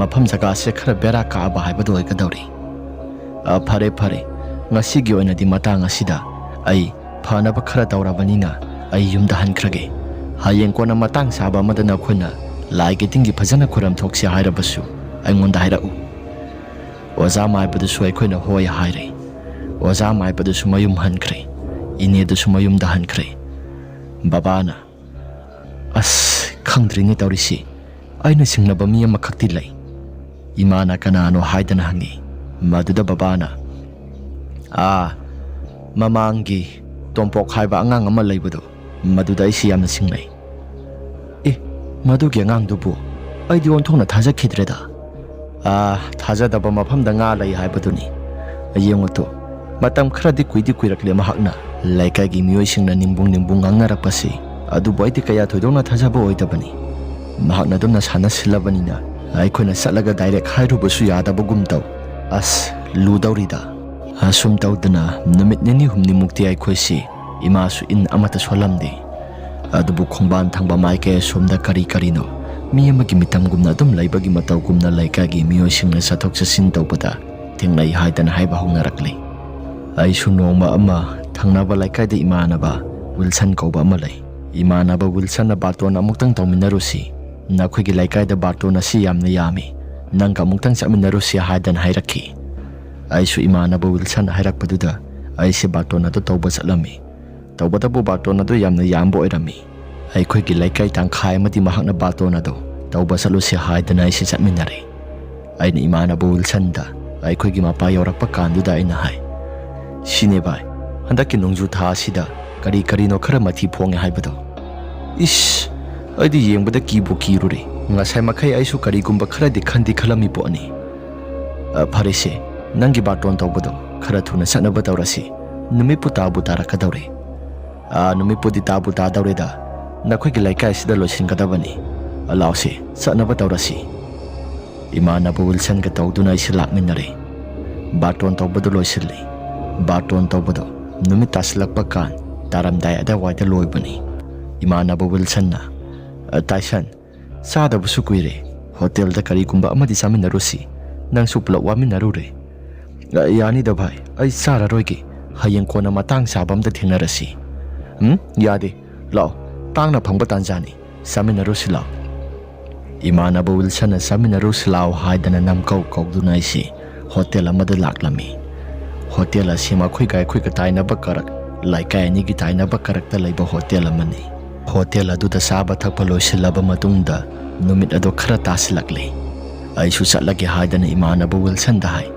ꯃꯐꯝ ꯖꯒꯥꯁꯦ ꯈꯔ ꯕꯦꯔꯥ ꯀꯥꯕ ꯍꯥꯏꯕꯗꯨ ꯑꯣꯏꯒꯗꯧꯔꯤ꯫ ꯑ, ꯐꯔꯦ, ꯐꯔꯦ, ꯉꯁꯤꯒꯤ ꯑꯣꯏꯅꯗꯤ ꯃꯇꯥꯡ ꯑꯁꯤꯗ ꯑꯩ ꯐꯅꯕ ꯈꯔ ꯇꯧꯔꯕꯅꯤꯅ ꯑꯩ ꯌꯨꯝꯗ ꯍꯟꯈ꯭ꯔꯒꯦ꯫ ꯍꯌꯦꯡ ꯀꯣꯟꯅ ꯃꯇꯥꯡ ꯆꯥꯕ ꯑꯃꯗ ꯅꯈꯣꯏꯅ ꯂꯥꯏꯒꯤ ꯇꯤꯟꯒꯤ ꯐꯖꯅ ꯈꯨꯔꯝ ꯊꯣꯛꯁꯤ ꯍꯥꯏꯔꯕꯁꯨ ꯑꯩꯉꯣꯟꯗ ꯍꯥꯏꯔꯛꯎ꯫ ꯑꯣꯖꯥ ꯃꯥꯏꯕꯗꯨꯁꯨ ꯑꯩꯈꯣꯏꯅ ꯍꯣꯏ ꯍꯥꯏꯔꯦ꯫ ꯑꯣꯖꯥ ꯃꯥꯏꯕꯗꯨꯁꯨ ꯃꯌꯨꯝ ꯍꯟꯈ꯭ꯔꯦ꯫ ꯏꯅꯦꯗꯨꯁꯨ ꯃꯌꯨꯝꯗ ꯍꯟꯈ꯭ꯔꯦ꯫ ꯕꯕꯥꯅ, "ꯑꯁ, ꯈꯪꯗ꯭ꯔꯤꯅꯦ ꯇꯧꯔꯤꯁꯤ꯫ ꯑꯩꯅ ꯆꯤꯡꯅꯕ ꯃꯤ ꯑꯃꯈꯛꯇꯤ ꯂꯩ꯫" ꯏꯃꯥꯅ ꯀꯅꯥꯅꯣ ꯍꯥꯏꯗꯅ ꯍꯪꯉꯤ꯫ ꯃꯗꯨꯗ ꯕꯕꯥꯅ, "ꯑꯥ, ꯃꯃꯥꯡꯒꯤ ꯇꯣꯝꯄꯣꯛ ꯍꯥꯏꯕ ꯑꯉꯥꯡ ꯑꯃ ꯂꯩꯕꯗꯣ, ꯃꯗꯨꯗ ꯑꯩꯁꯤ ꯌꯥꯝꯅ ꯆꯤꯡꯅꯩ꯫" "ꯑꯦ, ꯃꯗꯨꯒꯤ ꯑꯉꯥꯡꯗꯨꯕꯨ ꯑꯩꯗꯤ ꯑꯣꯟꯊꯣꯛꯅ ꯊꯥꯖꯈꯤꯗ꯭ꯔꯦꯗ꯫" "ꯑꯥ, ꯊꯥꯖꯗꯕ ꯃꯐꯝꯗ ꯉꯥ ꯂꯩ ꯍꯥꯏꯕꯗꯨꯅꯤ꯫ ꯌꯦꯡꯉꯨ ꯇꯨ, ꯃꯇꯝ ꯈꯔꯗꯤ ꯀꯨꯏꯗꯤ ꯀꯨꯏꯔꯛꯂꯦ ꯃꯍꯥꯛꯅ ꯂꯩꯀꯥꯏꯒꯤ ꯃꯤꯑꯣꯏꯁꯤꯡꯅ ꯅꯤꯡꯕꯨꯡ ꯅꯤꯡꯕꯨꯡ ꯉꯥꯡꯅꯔꯛꯄꯁꯤ, ꯑꯗꯨꯕꯨ ꯑꯩꯗꯤ ꯀꯌꯥ ꯊꯣꯏꯗꯣꯛꯅ ꯊꯥꯖꯕ ꯑꯣꯏꯗꯕꯅꯤ꯫ ꯃꯍꯥꯛꯅ ꯑꯗꯨꯝꯅ ꯁꯥꯟꯅꯁꯤꯜꯂꯕꯅꯤꯅ ꯑꯩꯈꯣꯏꯅ ꯆꯠꯂꯒ ꯗꯥꯏꯔꯦꯛ ꯍꯥꯏꯔꯨꯕꯁꯨ ꯌꯥꯗꯕꯒꯨꯝ ꯇꯧ꯫ ꯑꯁ, ꯂꯨꯗꯧꯔꯤꯗ꯫" ꯑꯁꯨꯝ ꯇꯧꯗꯅ ꯅꯨꯃꯤꯠ ꯅꯤꯅꯤ ꯍꯨꯝꯅꯤꯃꯨꯛꯇꯤ ꯑꯩꯈꯣꯏꯁꯤ ꯏꯃꯥꯁꯨ ꯏꯟ ꯑꯃꯠꯇ ꯁꯣꯜꯂꯝꯗꯦ꯫ ꯑꯗꯨꯕꯨ ꯈꯣꯡꯕꯥꯟ ꯊꯪꯕ ꯃꯥꯏꯀꯩ ꯑꯁꯣꯝꯗ ꯀꯔꯤ ꯀꯔꯤꯅꯣ ꯃꯤ ꯑꯃꯒꯤ ꯃꯤꯇꯝꯒꯨꯝꯅ ꯑꯗꯨꯝ ꯂꯩꯕꯒꯤ ꯃꯇꯧꯒꯨꯝꯅ ꯂꯩꯀꯥꯏꯒꯤ ꯃꯤꯑꯣꯏꯁꯤꯡꯅ ꯆꯠꯊꯣꯛ ꯆꯠꯁꯤꯟ ꯇꯧꯕꯗ ꯊꯦꯡꯅꯩ ꯍꯥꯏꯗꯅ ꯍꯥꯏꯕ ꯍꯧꯅꯔꯛꯂꯤ꯫ ꯑꯩꯁꯨ ꯅꯣꯡꯃ ꯑꯃ ꯊꯪꯅꯕ ꯂꯩꯀꯥꯏꯗ ꯏꯃꯥꯟꯅꯕ ꯋꯤꯜꯁꯟ ꯀꯧꯕ ꯑꯃ ꯂꯩ꯫ ꯏꯃꯥꯟꯅꯕ ꯋꯤꯜꯁꯟꯅ "ꯕꯥꯔꯇꯣꯟ ꯑꯃꯨꯛꯇꯪ ꯇꯧꯃꯤꯟꯅꯔꯨꯁꯤ, ꯅꯈꯣꯏꯒꯤ ꯂꯩꯀꯥꯏꯗ ꯕꯥꯔꯇꯣꯟ ꯑꯁꯤ ꯌꯥꯝꯅ ꯌꯥꯝꯃꯤ, ꯅꯪꯒ ꯑꯃꯨꯛꯇꯪ ꯆꯠꯃꯤꯟꯅꯔꯨꯁꯤ" ꯍꯥꯏꯗꯅ ꯍꯥꯏꯔꯛꯈꯤ꯫ ꯑꯩꯁꯨ ꯏꯃꯥꯟꯅꯕ ꯋꯤꯜꯁꯟꯅ ꯍꯥꯏꯔꯛꯄꯗꯨꯗ ꯑꯩꯁꯦ ꯕꯥꯔꯇꯣꯟ ꯑꯗꯨ ꯇꯧꯕ ꯆꯠꯂꯝꯃꯤ꯫ ꯇꯧꯕꯇꯕꯨ ꯕꯥꯔꯇꯣꯟ ꯑꯗꯨ ꯌꯥꯝꯅ ꯌꯥꯝꯕ ꯑꯣꯏꯔꯝꯃꯤ꯫ ꯑꯩꯈꯣꯏꯒꯤ ꯂꯩꯀꯥꯏ ꯇꯪꯈꯥꯏ ꯑꯃꯗꯤ ꯃꯍꯥꯛꯅ ꯕꯥꯔꯇꯣꯟ ꯑꯗꯨ ꯇꯧꯕ ꯆꯠꯂꯨꯁꯤ ꯍꯥꯏꯗꯅ ꯑꯩꯁꯦ ꯆꯠꯃꯤꯟꯅꯔꯦ꯫ ꯑꯩꯅ ꯏꯃꯥꯟꯅꯕ ꯋꯤꯜꯁꯟꯗ ꯑꯩꯈꯣꯏꯒꯤ ꯃꯄꯥ ꯌꯧꯔꯛꯄ ꯀꯥꯟꯗꯨꯗ ꯑꯩꯅ ꯍꯥꯏ, "ꯁꯤꯅꯦ ꯚꯥꯏ, ꯍꯟꯗꯛꯀꯤ ꯅꯣꯡꯖꯨ ꯊꯥ ꯑꯁꯤꯗ ꯀꯔꯤ ꯀꯔꯤꯅꯣ ꯈꯔ ꯃꯊꯤ ꯐꯣꯡꯉꯦ ꯍꯥꯏꯕꯗꯣ꯫ ꯏꯁ, ꯑꯩꯗꯤ ꯌꯦꯡꯕꯗ ꯀꯤꯕꯨ ꯀꯤꯔꯨꯔꯦ꯫ ꯉꯁꯥꯏ ꯃꯈꯩ ꯑꯩꯁꯨ ꯀꯔꯤꯒꯨꯝꯕ ꯈꯔꯗꯤ ꯈꯟꯗꯤ ꯈꯜꯂꯝꯃꯤ ꯄꯣꯠꯅꯤ꯫ ꯑ, ꯐꯔꯦꯁꯦ, ꯅꯪꯒꯤ ꯕꯥꯔꯇꯣꯟ ꯇꯧꯕꯗꯣ ꯈꯔ ꯊꯨꯅ ꯆꯠꯅꯕ ꯇꯧꯔꯁꯤ꯫ ꯅꯨꯃꯤꯠꯄꯨ ꯇꯥꯕꯨ ꯇꯥꯔꯛꯀꯗꯧꯔꯦ꯫ ꯑꯥ, ꯅꯨꯃꯤꯠꯄꯨꯗꯤ ꯇꯥꯕꯨ ꯇꯥꯗꯧꯔꯦꯗ꯫ ꯅꯈꯣꯏꯒꯤ ꯂꯩꯀꯥꯏꯁꯤꯗ ꯂꯣꯏꯁꯤꯟꯒꯗꯕꯅꯤ꯫ ꯂꯥꯛꯑꯣꯁꯦ, ꯆꯠꯅꯕ ꯇꯧꯔꯁꯤ꯫" ꯏꯃꯥꯟꯅꯕ ꯋꯤꯜꯁꯟꯒ ꯇꯧꯗꯨꯅ ꯑꯩꯁꯦ ꯂꯥꯛꯃꯤꯟꯅꯔꯦ꯫ ꯕꯥꯔꯇꯣꯟ ꯇꯧꯕꯗꯨ ꯂꯣꯏꯁꯤꯜꯂꯤ꯫ ꯕꯥꯔꯇꯣꯟ ꯇꯧꯕꯗꯣ ꯅꯨꯃꯤꯠ ꯇꯥꯁꯤꯜꯂꯛꯄ ꯀꯥꯟ ꯇꯥꯔꯝꯗꯥꯏ ꯑꯗꯨꯋꯥꯏꯗ ꯂꯣꯏꯕꯅꯤ꯫ ꯏꯃꯥꯟꯅꯕ ꯋꯤꯜꯁꯟꯅ, "ꯑ, ꯇꯥꯏꯁꯟ, ꯆꯥꯗꯕꯁꯨ ꯀꯨꯏꯔꯦ꯫ ꯍꯣꯇꯦꯜꯗ ꯀꯔꯤꯒꯨꯝꯕ ꯑꯃꯗꯤ ꯆꯥꯃꯤꯟꯅꯔꯨꯁꯤ꯫ ꯅꯪꯁꯨ ꯄꯨꯂꯞ ꯋꯥꯃꯤꯟꯅꯔꯨꯔꯦ꯫" "ꯑ, ꯌꯥꯅꯤꯗ ꯚꯥꯏ, ꯑꯩ ꯆꯥꯔꯔꯣꯏꯒꯦ꯫ ꯍꯌꯦꯡ ꯀꯣꯟꯅ ꯃꯇꯥꯡ ꯆꯥꯕ ꯑꯝꯗ ꯊꯦꯡꯅꯔꯁꯤ꯫" "ꯎꯝ, ꯌꯥꯗꯦ꯫ ꯂꯥꯛꯑꯣ, ꯇꯥꯡꯅ ꯐꯪꯕ ꯇꯥꯟꯖꯥꯅꯤ꯫ ꯆꯥꯃꯤꯟꯅꯔꯨꯁꯤ ꯂꯥꯛꯑꯣ꯫" ꯏꯃꯥꯟꯅꯕ ꯋꯤꯜꯁꯟꯅ "ꯆꯥꯃꯤꯟꯅꯔꯨꯁꯤ ꯂꯥꯛꯑꯣ" ꯍꯥꯏꯗꯅ ꯅꯝꯀꯧ ꯀꯧꯗꯨꯅ ꯑꯩꯁꯤ ꯍꯣꯇꯦꯜ ꯑꯃꯗ ꯂꯥꯛꯂꯝꯃꯤ꯫ ꯍꯣꯇꯦꯜ ꯑꯁꯤ ꯃꯈꯣꯏꯒ ꯑꯩꯈꯣꯏꯒ ꯇꯥꯏꯅꯕ ꯀꯔꯛ, ꯂꯩꯀꯥꯏ ꯑꯅꯤꯒꯤ ꯇꯥꯏꯅꯕ ꯀꯔꯛꯇ ꯂꯩꯕ ꯍꯣꯇꯦꯜ ꯑꯃꯅꯤ꯫ ꯍꯣꯇꯦꯜ ꯑꯗꯨꯗ ꯆꯥꯕ ꯊꯛꯄ ꯂꯣꯏꯁꯤꯜꯂꯕ ꯃꯇꯨꯡꯗ ꯅꯨꯃꯤꯠ ꯑꯗꯨ ꯈꯔ ꯇꯥꯁꯤꯜꯂꯛꯂꯤ꯫ ꯑꯩꯁꯨ ꯆꯠꯂꯒꯦ ꯍꯥꯏꯗꯅ ꯏꯃꯥꯟꯅꯕ ꯋꯤꯜꯁꯟꯗ ꯍꯥꯏ꯫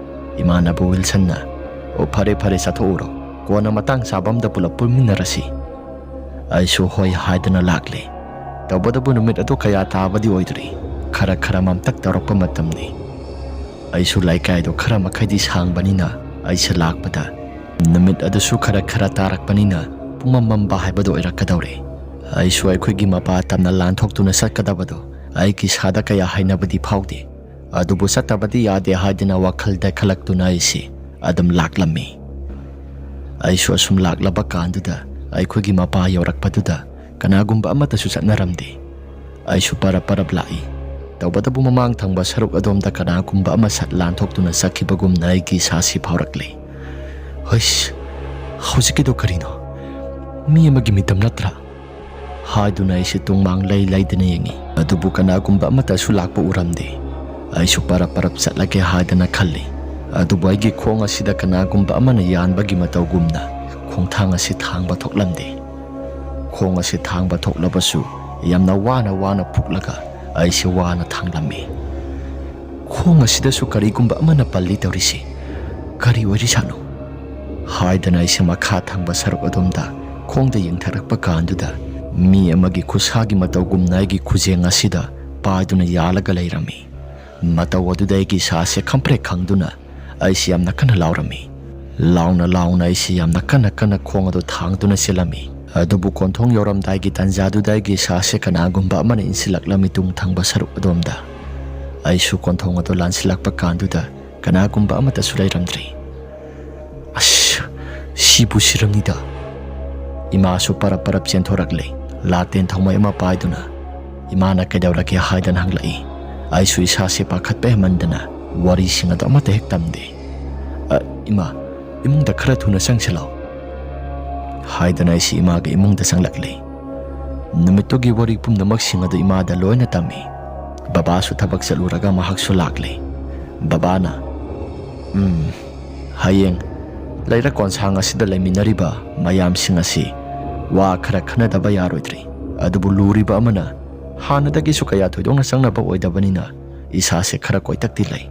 ꯏꯃꯥꯟꯅꯕ ꯋꯤꯜꯁꯟꯅ, "ꯑꯣ, ꯐꯔꯦ, ꯐꯔꯦ, ꯆꯠꯊꯣꯛꯎꯔꯣ꯫ ꯀꯣꯟꯅ ꯃꯇꯥꯡ ꯆꯥꯕ ꯑꯝꯗ ꯄꯨꯂꯞ ꯄꯨꯟꯃꯤꯟꯅꯔꯁꯤ꯫" ꯑꯩꯁꯨ ꯍꯣꯏ ꯍꯥꯏꯗꯨꯅ ꯂꯥꯛꯂꯦ꯫ ꯇꯧꯕꯇꯕꯨ ꯅꯨꯃꯤꯠ ꯑꯗꯨ ꯀꯌꯥ ꯇꯥꯕꯗꯤ ꯑꯣꯏꯗ꯭ꯔꯤ꯫ ꯈꯔ ꯈꯔ ꯃꯝꯇꯛ ꯇꯧꯔꯛꯄ ꯃꯇꯝꯅꯤ꯫ ꯑꯩꯁꯨ ꯂꯩꯀꯥꯏꯗꯣ ꯈꯔ ꯃꯈꯩꯗꯤ ꯁꯥꯡꯕꯅꯤꯅ ꯑꯩꯁꯦ ꯂꯥꯛꯄꯗ ꯅꯨꯃꯤꯠ ꯑꯗꯨꯁꯨ ꯈꯔ ꯈꯔ ꯇꯥꯔꯛꯄꯅꯤꯅ ꯄꯨꯡꯃꯝ ꯃꯝꯕ ꯍꯥꯏꯕꯗꯨ ꯑꯣꯏꯔꯛꯀꯗꯧꯔꯦ꯫ ꯑꯩꯁꯨ ꯑꯩꯈꯣꯏꯒꯤ ꯃꯄꯥ ꯇꯝꯅ ꯂꯥꯟꯊꯣꯛꯇꯨꯅ ꯆꯠꯀꯗꯕꯗꯣ ꯑꯩꯒꯤ ꯏꯁꯥꯗ ꯀꯌꯥ ꯍꯩꯅꯕꯗꯤ ꯐꯥꯎꯗꯦ꯫ ꯑꯗꯨꯕꯨ ꯆꯠꯇꯕꯗꯤ ꯌꯥꯗꯦ ꯍꯥꯏꯗꯅ ꯋꯥꯈꯜꯗ ꯈꯜꯂꯛꯇꯨꯅ ꯑꯩꯁꯤ ꯑꯗꯨꯝ ꯂꯥꯛꯂꯝꯃꯤ꯫ ꯑꯩꯁꯨ ꯑꯁꯨꯝ ꯂꯥꯛꯂꯕ ꯀꯥꯟꯗꯨꯗ ꯑꯩꯈꯣꯏꯒꯤ ꯃꯄꯥ ꯌꯧꯔꯛꯄꯗꯨꯗ ꯀꯅꯥꯒꯨꯝꯕ ꯑꯃꯠꯇꯁꯨ ꯆꯠꯅꯔꯝꯗꯦ꯫ ꯑꯩꯁꯨ ꯄꯔꯞ ꯄꯔꯞ ꯂꯥꯛꯏ꯫ ꯇꯧꯕꯇꯕꯨ ꯃꯃꯥꯡ ꯊꯪꯕ ꯁꯔꯨꯛ ꯑꯗꯣꯝꯗ ꯀꯅꯥꯒꯨꯝꯕ ꯑꯃ ꯁꯠ ꯂꯥꯟꯊꯣꯛꯇꯨꯅ ꯆꯠꯈꯤꯕꯒꯨꯝꯅ ꯑꯩꯒꯤ ꯏꯁꯥꯁꯤ ꯐꯥꯎꯔꯛꯂꯤ꯫ "ꯍꯩꯁ, ꯍꯧꯖꯤꯛꯀꯤꯗꯣ ꯀꯔꯤꯅꯣ? ꯃꯤ ꯑꯃꯒꯤ ꯃꯤꯇꯝ ꯅꯠꯇ꯭ꯔꯥ?" ꯍꯥꯏꯗꯨꯅ ꯑꯩꯁꯦ ꯇꯨꯡꯃꯥꯡ ꯂꯩ ꯂꯩꯗꯅ ꯌꯦꯡꯉꯤ꯫ ꯑꯗꯨꯕꯨ ꯀꯅꯥꯒꯨꯝꯕ ꯑꯃꯠꯇꯁꯨ ꯂꯥꯛꯄ ꯎꯔꯝꯗꯦ꯫ ꯑꯩꯁꯨ ꯄꯔꯞ ꯄꯔꯞ ꯆꯠꯂꯒꯦ ꯍꯥꯏꯗꯅ ꯈꯜꯂꯤ꯫ ꯑꯗꯨꯕꯨ ꯑꯩꯒꯤ ꯈꯣꯡ ꯑꯁꯤꯗ ꯀꯅꯥꯒꯨꯝꯕ ꯑꯃꯅ ꯌꯥꯟꯕꯒꯤ ꯃꯇꯧꯒꯨꯝꯅ ꯈꯣꯡꯊꯥꯡ ꯑꯁꯤ ꯊꯥꯡꯕ ꯊꯣꯛꯂꯝꯗꯦ꯫ ꯈꯣꯡ ꯑꯁꯤ ꯊꯥꯡꯕ ꯊꯣꯛꯂꯕꯁꯨ ꯌꯥꯝꯅ ꯋꯥꯅ ꯋꯥꯅ ꯐꯨꯛꯂꯒ ꯑꯩꯁꯦ ꯋꯥꯅ ꯊꯥꯡꯂꯝꯃꯤ꯫ "ꯈꯣꯡ ꯑꯁꯤꯗꯁꯨ ꯀꯔꯤꯒꯨꯝꯕ ꯑꯃꯅ ꯄꯜꯂꯤ ꯇꯧꯔꯤꯁꯤ꯫ ꯀꯔꯤ ꯑꯣꯏꯔꯤꯖꯥꯠꯅꯣ?" ꯍꯥꯏꯗꯅ ꯑꯩꯁꯦ ꯃꯈꯥ ꯊꯪꯕ ꯁꯔꯨꯛ ꯑꯗꯣꯝꯗ ꯈꯣꯡꯗ ꯌꯦꯡꯊꯔꯛꯄ ꯀꯥꯟꯗꯨꯗ ꯃꯤ ꯑꯃꯒꯤ ꯈꯨꯠꯁꯥꯒꯤ ꯃꯇꯧꯒꯨꯝꯅ ꯑꯩꯒꯤ ꯈꯨꯖꯦꯡ ꯑꯁꯤꯗ ꯄꯥꯏꯗꯨꯅ ꯌꯥꯜꯂꯒ ꯂꯩꯔꯝꯃꯤ꯫ ꯃꯇꯧ ꯑꯗꯨꯗ ꯑꯩꯒꯤ ꯏꯁꯥꯁꯦ ꯈꯪꯄ꯭ꯔꯦꯛ ꯈꯪꯗꯨꯅ ꯑꯩꯁꯤ ꯌꯥꯝꯅ ꯀꯟꯅ ꯂꯥꯎꯔꯝꯃꯤ꯫ ꯂꯥꯎꯅ ꯂꯥꯎꯅ ꯑꯩꯁꯤ ꯌꯥꯝꯅ ꯀꯟꯅ ꯀꯟꯅ ꯈꯣꯡ ꯑꯗꯨ ꯊꯥꯡꯗꯨꯅ ꯆꯦꯜꯂꯝꯃꯤ꯫ ꯑꯗꯨꯕꯨ ꯀꯣꯟꯊꯣꯡ ꯌꯧꯔꯝꯗꯥꯏꯒꯤ ꯇꯥꯟꯖꯥꯗꯨꯗ ꯑꯩꯒꯤ ꯏꯁꯥꯁꯦ ꯀꯅꯥꯒꯨꯝꯕ ꯑꯃꯅ ꯏꯟꯁꯤꯜꯂꯛꯂꯝꯃꯤ ꯇꯨꯡ ꯊꯪꯕ ꯁꯔꯨꯛ ꯑꯗꯣꯝꯗ꯫ ꯑꯩꯁꯨ ꯀꯣꯟꯊꯣꯡ ꯑꯗꯨ ꯂꯥꯟꯁꯤꯜꯂꯛꯄ ꯀꯥꯟꯗꯨꯗ ꯀꯅꯥꯒꯨꯝꯕ ꯑꯃꯠꯇꯁꯨ ꯂꯩꯔꯝꯗ꯭ꯔꯤ꯫ "ꯑꯁ, ꯁꯤꯕꯨ ꯁꯤꯔꯝꯅꯤꯗ!" ꯏꯃꯥꯁꯨ ꯄꯔꯞ ꯄꯔꯞ ꯆꯦꯟꯊꯣꯔꯛꯂꯦ, ꯂꯥꯇꯦꯟ ꯊꯥꯎꯃꯩ ꯑꯃ ꯄꯥꯏꯗꯨꯅ꯫ ꯏꯃꯥꯅ "ꯀꯩꯗꯧꯔꯒꯦ?" ꯍꯥꯏꯗꯅ ꯍꯪꯂꯛꯏ꯫ ꯑꯩꯁꯨ ꯏꯁꯥꯁꯦ ꯄꯥꯈꯠꯄ ꯍꯦꯟꯃꯟꯗꯅ ꯋꯥꯔꯤꯁꯤꯡ ꯑꯗꯨ ꯑꯃꯠꯇ ꯍꯦꯛ ꯇꯝꯗꯦ꯫ "ꯑ, ꯏꯃꯥ, ꯏꯃꯨꯡꯗ ꯈꯔ ꯊꯨꯅ ꯆꯪꯁꯤꯜꯂꯣ" ꯍꯥꯏꯗꯅ ꯑꯩꯁꯤ ꯏꯃꯥꯒ ꯏꯃꯨꯡꯗ ꯆꯪꯂꯛꯂꯦ꯫ ꯅꯨꯃꯤꯠꯇꯨꯒꯤ ꯋꯥꯔꯤ ꯄꯨꯝꯅꯃꯛꯁꯤꯡ ꯑꯗꯨ ꯏꯃꯥꯗ ꯂꯣꯏꯅ ꯇꯝꯃꯤ꯫ ꯕꯕꯥꯁꯨ ꯊꯕꯛ ꯆꯠꯂꯨꯔꯒ ꯃꯍꯥꯛꯁꯨ ꯂꯥꯛꯂꯦ꯫ ꯕꯕꯥꯅ, "ꯎꯝ, ꯍꯌꯦꯡ ꯂꯩꯔꯛ ꯀꯣꯟꯁꯥꯡ ꯑꯁꯤꯗ ꯂꯩꯃꯤꯟꯅꯔꯤꯕ ꯃꯌꯥꯝꯁꯤꯡ ꯑꯁꯤ ꯋꯥ ꯈꯔ ꯈꯟꯅꯗꯕ ꯌꯥꯔꯣꯏꯗ꯭ꯔꯤ꯫ ꯑꯗꯨꯕꯨ ꯂꯨꯔꯤꯕ ꯑꯃꯅ, ꯍꯥꯟꯅꯗꯒꯤꯁꯨ ꯀꯌꯥ ꯊꯣꯏꯗꯣꯛꯅ ꯆꯪꯅꯕ ꯑꯣꯏꯗꯕꯅꯤꯅ ꯏꯁꯥꯁꯦ ꯈꯔ ꯀꯣꯏꯇꯛꯇꯤ ꯂꯩ꯫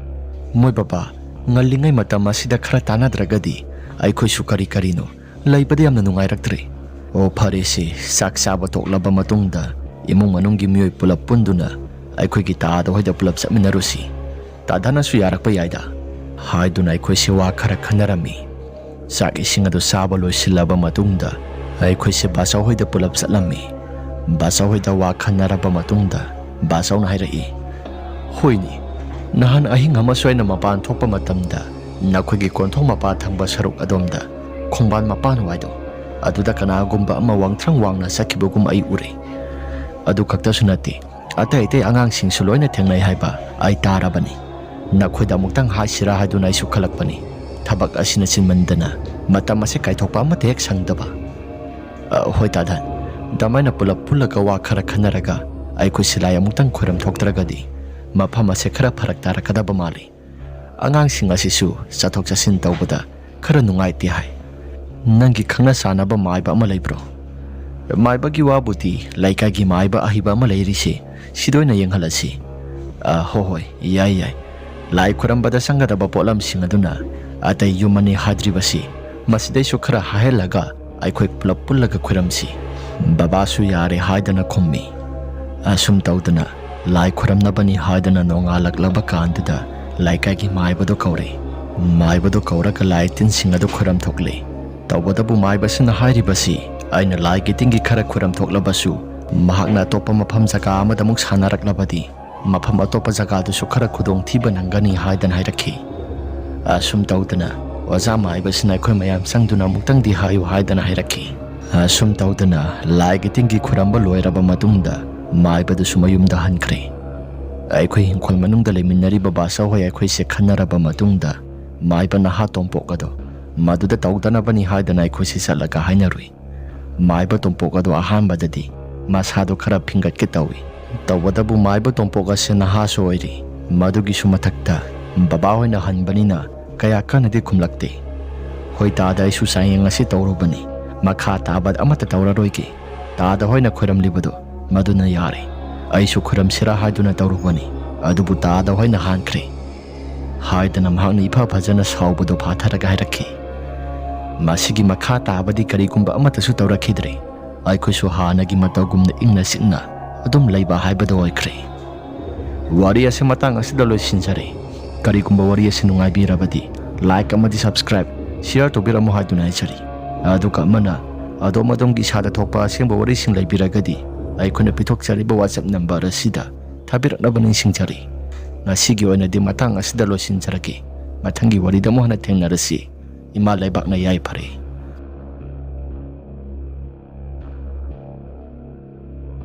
ꯃꯣꯏ ꯕꯕꯥ, ꯉꯜꯂꯤꯉꯩ ꯃꯇꯝ ꯑꯁꯤꯗ ꯈꯔ ꯇꯥꯟꯅꯗ꯭ꯔꯒꯗꯤ ꯑꯩꯈꯣꯏꯁꯨ ꯀꯔꯤ ꯀꯔꯤꯅꯣ ꯂꯩꯕꯗ ꯌꯥꯝꯅ ꯅꯨꯡꯉꯥꯏꯔꯛꯇ꯭ꯔꯦ꯫ ꯑꯣ, ꯐꯔꯦꯁꯦ, ꯆꯥꯛ ꯆꯥꯕ ꯇꯣꯛꯂꯕ ꯃꯇꯨꯡꯗ ꯏꯃꯨꯡ ꯃꯅꯨꯡꯒꯤ ꯃꯤꯑꯣꯏ ꯄꯨꯂꯞ ꯄꯨꯟꯗꯨꯅ ꯑꯩꯈꯣꯏꯒꯤ ꯇꯥꯗ ꯍꯣꯏꯗ ꯄꯨꯂꯞ ꯆꯠꯃꯤꯟꯅꯔꯨꯁꯤ꯫ ꯇꯥꯗꯅꯁꯨ ꯌꯥꯔꯛꯄ ꯌꯥꯏꯗ" ꯍꯥꯏꯗꯨꯅ ꯑꯩꯈꯣꯏꯁꯦ ꯋꯥ ꯈꯔ ꯈꯟꯅꯔꯝꯃꯤ꯫ ꯆꯥꯛ ꯏꯁꯤꯡ ꯑꯗꯨ ꯆꯥꯕ ꯂꯣꯏꯁꯤꯜꯂꯕ ꯃꯇꯨꯡꯗ ꯑꯩꯈꯣꯏꯁꯦ ꯕꯥꯆꯧ ꯍꯣꯏꯗ ꯄꯨꯂꯞ ꯆꯠꯂꯝꯃꯤ꯫ ꯕꯥꯆꯧ ꯍꯣꯏꯗ ꯋꯥ ꯈꯟꯅꯔꯕ ꯃꯇꯨꯡꯗ ꯕꯥꯆꯧꯅ ꯍꯥꯏꯔꯛꯏ, "ꯍꯣꯏꯅꯦ, ꯅꯍꯥꯟ ꯑꯍꯤꯡ ꯑꯃꯁꯨ ꯑꯩꯅ ꯃꯄꯥꯟ ꯊꯣꯛꯄ ꯃꯇꯝꯗ ꯅꯈꯣꯏꯒꯤ ꯀꯣꯟꯊꯣꯡ ꯃꯄꯥ ꯊꯪꯕ ꯁꯔꯨꯛ ꯑꯗꯣꯝꯗ, ꯈꯣꯡꯕꯥꯟ ꯃꯄꯥꯟꯋꯥꯏꯗꯣ, ꯑꯗꯨꯗ ꯀꯅꯥꯒꯨꯝꯕ ꯑꯃ ꯋꯥꯡꯊ꯭ꯔꯪ ꯋꯥꯡꯅ ꯆꯠꯈꯤꯕꯒꯨꯝ ꯑꯩ ꯎꯔꯦ꯫ ꯑꯗꯨ ꯈꯛꯇꯁꯨ ꯅꯠꯇꯦ, ꯑꯇꯩ ꯑꯇꯩ ꯑꯉꯥꯡꯁꯤꯡꯁꯨ ꯂꯣꯏꯅ ꯊꯦꯡꯅꯩ ꯍꯥꯏꯕ ꯑꯩ ꯇꯥꯔꯕꯅꯤ꯫ ꯅꯈꯣꯏꯗ ꯑꯃꯨꯛꯇꯪ ꯍꯥꯏꯁꯤꯔꯥ ꯍꯥꯏꯗꯨꯅ ꯑꯩꯁꯨ ꯈꯜꯂꯛꯄꯅꯤ꯫ ꯊꯕꯛ ꯑꯁꯤꯅ ꯆꯤꯟꯃꯟꯗꯅ ꯃꯇꯝ ꯑꯁꯤ ꯀꯥꯏꯊꯣꯛꯄ ꯑꯃꯠꯇ ꯍꯦꯛ ꯁꯪꯗꯕ꯫ "ꯑ, ꯍꯣꯏ ꯇꯥꯗ, ꯗꯃꯥꯏꯅ ꯄꯨꯂꯞ ꯄꯨꯜꯂꯒ ꯋꯥ ꯈꯔ ꯈꯟꯅꯔꯒ ꯑꯩꯈꯣꯏ ꯁꯤꯂꯥꯏ ꯑꯃꯨꯛꯇꯪ ꯈꯣꯏꯔꯝ ꯊꯣꯛꯇ꯭ꯔꯒꯗꯤ ꯃꯐꯝ ꯑꯁꯦ ꯈꯔ ꯐꯔꯛ ꯇꯥꯔꯛꯀꯗꯕ ꯃꯥꯜꯂꯤ꯫ ꯑꯉꯥꯡꯁꯤꯡ ꯑꯁꯤꯁꯨ ꯆꯠꯊꯣꯛ ꯆꯠꯁꯤꯟ ꯇꯧꯕꯗ ꯈꯔ ꯅꯨꯡꯉꯥꯏꯇꯦ ꯍꯥꯏ꯫ ꯅꯪꯒꯤ ꯈꯪꯅ ꯆꯥꯟꯅꯕ ꯃꯥꯏꯕ ꯑꯃ ꯂꯩꯕ꯭ꯔꯣ?" "ꯃꯥꯏꯕꯒꯤ ꯋꯥꯕꯨꯗꯤ ꯂꯩꯀꯥꯏꯒꯤ ꯃꯥꯏꯕ ꯑꯍꯩꯕ ꯑꯃ ꯂꯩꯔꯤꯁꯤ, ꯁꯤꯗ ꯑꯣꯏꯅ ꯌꯦꯡꯍꯜꯂꯁꯤ꯫" "ꯑ, ꯍꯣ ꯍꯣꯏ, ꯌꯥꯏ ꯌꯥꯏ꯫ ꯂꯥꯏ ꯈꯨꯔꯝꯕꯗ ꯆꯪꯒꯗꯕ ꯄꯣꯠꯂꯝꯁꯤꯡ ꯑꯗꯨꯅ ꯑꯇꯩ ꯌꯨꯝ ꯑꯅꯤ ꯍꯥꯏꯗ꯭ꯔꯤꯕꯁꯤ ꯃꯁꯤꯗꯩꯁꯨ ꯈꯔ ꯍꯥꯏꯍꯜꯂꯒ ꯑꯩꯈꯣꯏ ꯄꯨꯂꯞ ꯄꯨꯜꯂꯒ ꯈꯨꯔꯝꯁꯤ꯫" ꯕꯕꯥꯁꯨ ꯌꯥꯔꯦ ꯍꯥꯏꯗꯅ ꯈꯨꯝꯃꯤ꯫ ꯑꯁꯨꯝ ꯇꯧꯗꯅ ꯂꯥꯏ ꯈꯨꯔꯝꯅꯕꯅꯤ ꯍꯥꯏꯗꯅ ꯅꯣꯡꯉꯥꯜꯂꯛꯂꯕ ꯀꯥꯟꯗꯨꯗ ꯂꯩꯀꯥꯏꯒꯤ ꯃꯥꯏꯕꯗꯣ ꯀꯧꯔꯦ꯫ ꯃꯥꯏꯕꯗꯣ ꯀꯧꯔꯒ ꯂꯥꯏ ꯇꯤꯟꯁꯤꯡ ꯑꯗꯨ ꯈꯨꯔꯝ ꯊꯣꯛꯂꯦ꯫ ꯇꯧꯕꯇꯕꯨ ꯃꯥꯏꯕꯁꯤꯅ ꯍꯥꯏꯔꯤꯕꯁꯤ, ꯑꯩꯅ ꯂꯥꯏꯒꯤ ꯇꯤꯟꯒꯤ ꯈꯔ ꯈꯨꯔꯝ ꯊꯣꯛꯂꯕꯁꯨ ꯃꯍꯥꯛꯅ ꯑꯇꯣꯞꯄ ꯃꯐꯝ ꯖꯒꯥ ꯑꯃꯗ ꯑꯃꯨꯛ ꯁꯥꯟꯅꯔꯛꯂꯕꯗꯤ ꯃꯐꯝ ꯑꯇꯣꯞꯄ ꯖꯒꯥꯗꯨꯁꯨ ꯈꯔ ꯈꯨꯗꯣꯡꯊꯤꯕ ꯅꯪꯒꯅꯤ ꯍꯥꯏꯗꯅ ꯍꯥꯏꯔꯛꯈꯤ꯫ ꯑꯁꯨꯝ ꯇꯧꯗꯅ ꯑꯣꯖꯥ ꯃꯥꯏꯕꯁꯤꯅ ꯑꯩꯈꯣꯏ ꯃꯌꯥꯝ ꯆꯪꯗꯨꯅ ꯑꯃꯨꯛꯇꯪꯗꯤ ꯍꯥꯏꯌꯨ ꯍꯥꯏꯗꯅ ꯍꯥꯏꯔꯛꯈꯤ꯫ ꯑꯁꯨꯝ ꯇꯧꯗꯅ ꯂꯥꯏꯒꯤ ꯇꯤꯟꯒꯤ ꯈꯨꯔꯝꯕ ꯂꯣꯏꯔꯕ ꯃꯇꯨꯡꯗ ꯃꯥꯏꯕꯗꯨꯁꯨ ꯃꯌꯨꯝꯗ ꯍꯟꯈ꯭ꯔꯦ꯫ ꯑꯩꯈꯣꯏ ꯏꯪꯈꯣꯜ ꯃꯅꯨꯡꯗ ꯂꯩꯃꯤꯟꯅꯔꯤꯕ ꯕꯥꯆꯧꯍꯣꯏ ꯑꯩꯈꯣꯏꯁꯦ ꯈꯟꯅꯔꯕ ꯃꯇꯨꯡꯗ ꯃꯥꯏꯕ ꯅꯍꯥ ꯇꯣꯝꯄꯣꯛ ꯑꯗꯣ ꯃꯗꯨꯗ ꯇꯧꯗꯅꯕꯅꯤ ꯍꯥꯏꯗꯅ ꯑꯩꯈꯣꯏꯁꯦ ꯆꯠꯂꯒ ꯍꯥꯏꯅꯔꯨꯏ꯫ ꯃꯥꯏꯕ ꯇꯣꯝꯄꯣꯛ ꯑꯗꯣ ꯑꯍꯥꯟꯕꯗꯗꯤ ꯃꯁꯥꯗꯣ ꯈꯔ ꯐꯤꯡꯒꯠꯀꯦ ꯇꯧꯏ꯫ ꯇꯧꯕꯇꯕꯨ ꯃꯥꯏꯕ ꯇꯣꯝꯄꯣꯛ ꯑꯁꯤ ꯅꯍꯥꯁꯨ ꯑꯣꯏꯔꯤ꯫ ꯃꯗꯨꯒꯤꯁꯨ ꯃꯊꯛꯇ ꯕꯕꯥ ꯍꯣꯏꯅ ꯍꯟꯕꯅꯤꯅ ꯀꯌꯥ ꯀꯟꯅꯗꯤ ꯈꯨꯝꯂꯛꯇꯦ꯫ "ꯍꯣꯏ ꯇꯥꯗ, ꯑꯩꯁꯨ ꯆꯥꯡꯌꯦꯡ ꯑꯁꯤ ꯇꯧꯔꯨꯕꯅꯤ꯫ ꯃꯈꯥ ꯇꯥꯕ ꯑꯃꯠꯇ ꯇꯧꯔꯔꯣꯏꯒꯦ꯫ ꯇꯥꯗ ꯍꯣꯏꯅ ꯈꯣꯏꯔꯝꯂꯤꯕꯗꯣ ꯃꯗꯨꯅ ꯌꯥꯔꯦ꯫ ꯑꯩꯁꯨ ꯈꯣꯏꯔꯝꯁꯤꯔꯥ ꯍꯥꯏꯗꯨꯅ ꯇꯧꯔꯨꯕꯅꯤ꯫ ꯑꯗꯨꯕꯨ ꯇꯥꯗ ꯍꯣꯏꯅ ꯍꯥꯟꯈ꯭ꯔꯦ" ꯍꯥꯏꯗꯅ ꯃꯍꯥꯛꯅ ꯏꯐ ꯐꯖꯅ ꯁꯥꯎꯕꯗꯨ ꯐꯥꯊꯔꯒ ꯍꯥꯏꯔꯛꯈꯤ꯫ ꯃꯁꯤꯒꯤ ꯃꯈꯥ ꯇꯥꯕꯗꯤ ꯀꯔꯤꯒꯨꯝꯕ ꯑꯃꯠꯇꯁꯨ ꯇꯧꯔꯛꯈꯤꯗ꯭ꯔꯦ꯫ ꯑꯩꯈꯣꯏꯁꯨ ꯍꯥꯟꯅꯒꯤ ꯃꯇꯧꯒꯨꯝꯅ ꯏꯪꯅ ꯆꯤꯛꯅ ꯑꯗꯨꯝ ꯂꯩꯕ ꯍꯥꯏꯕꯗꯨ ꯑꯣꯏꯈ꯭ꯔꯦ꯫ ꯋꯥꯔꯤ ꯑꯁꯤ ꯃꯇꯥꯡ ꯑꯁꯤꯗ ꯂꯣꯏꯁꯤꯟꯖꯔꯦ꯫ ꯀꯔꯤꯒꯨꯝꯕ ꯋꯥꯔꯤ ꯑꯁꯤ ꯅꯨꯡꯉꯥꯏꯕꯤꯔꯕꯗꯤ like ꯑꯃꯗꯤ subscribe, share ꯇꯧꯕꯤꯔꯝꯃꯨ ꯍꯥꯏꯗꯨꯅ ꯍꯥꯏꯖꯔꯤ꯫ ꯑꯗꯨꯒ ꯑꯃꯅ ꯑꯗꯣꯝ ꯑꯗꯣꯝꯒꯤ ꯏꯁꯥꯗ ꯊꯣꯛꯄ ꯑꯁꯦꯡꯕ ꯋꯥꯔꯤꯁꯤꯡ ꯂꯩꯕꯤꯔꯒꯗꯤ ꯑꯩꯈꯣꯏꯅ ꯄꯤꯊꯣꯛꯆꯔꯤꯕ WhatsApp number ꯑꯁꯤꯗ ꯊꯥꯕꯤꯔꯛꯅꯕ ꯅꯤꯡꯁꯤꯡꯖꯔꯤ꯫ ꯉꯁꯤꯒꯤ ꯑꯣꯏꯅꯗꯤ ꯃꯇꯥꯡ ꯑꯁꯤꯗ ꯂꯣꯏꯁꯤꯟꯖꯔꯒꯦ꯫ ꯃꯊꯪꯒꯤ ꯋꯥꯔꯤꯗ ꯑꯃꯨꯛ ꯍꯟꯅ ꯊꯦꯡꯅꯔꯁꯤ꯫ ꯏꯃꯥ ꯂꯩꯕꯥꯛꯅ ꯌꯥꯏꯐꯔꯦ꯫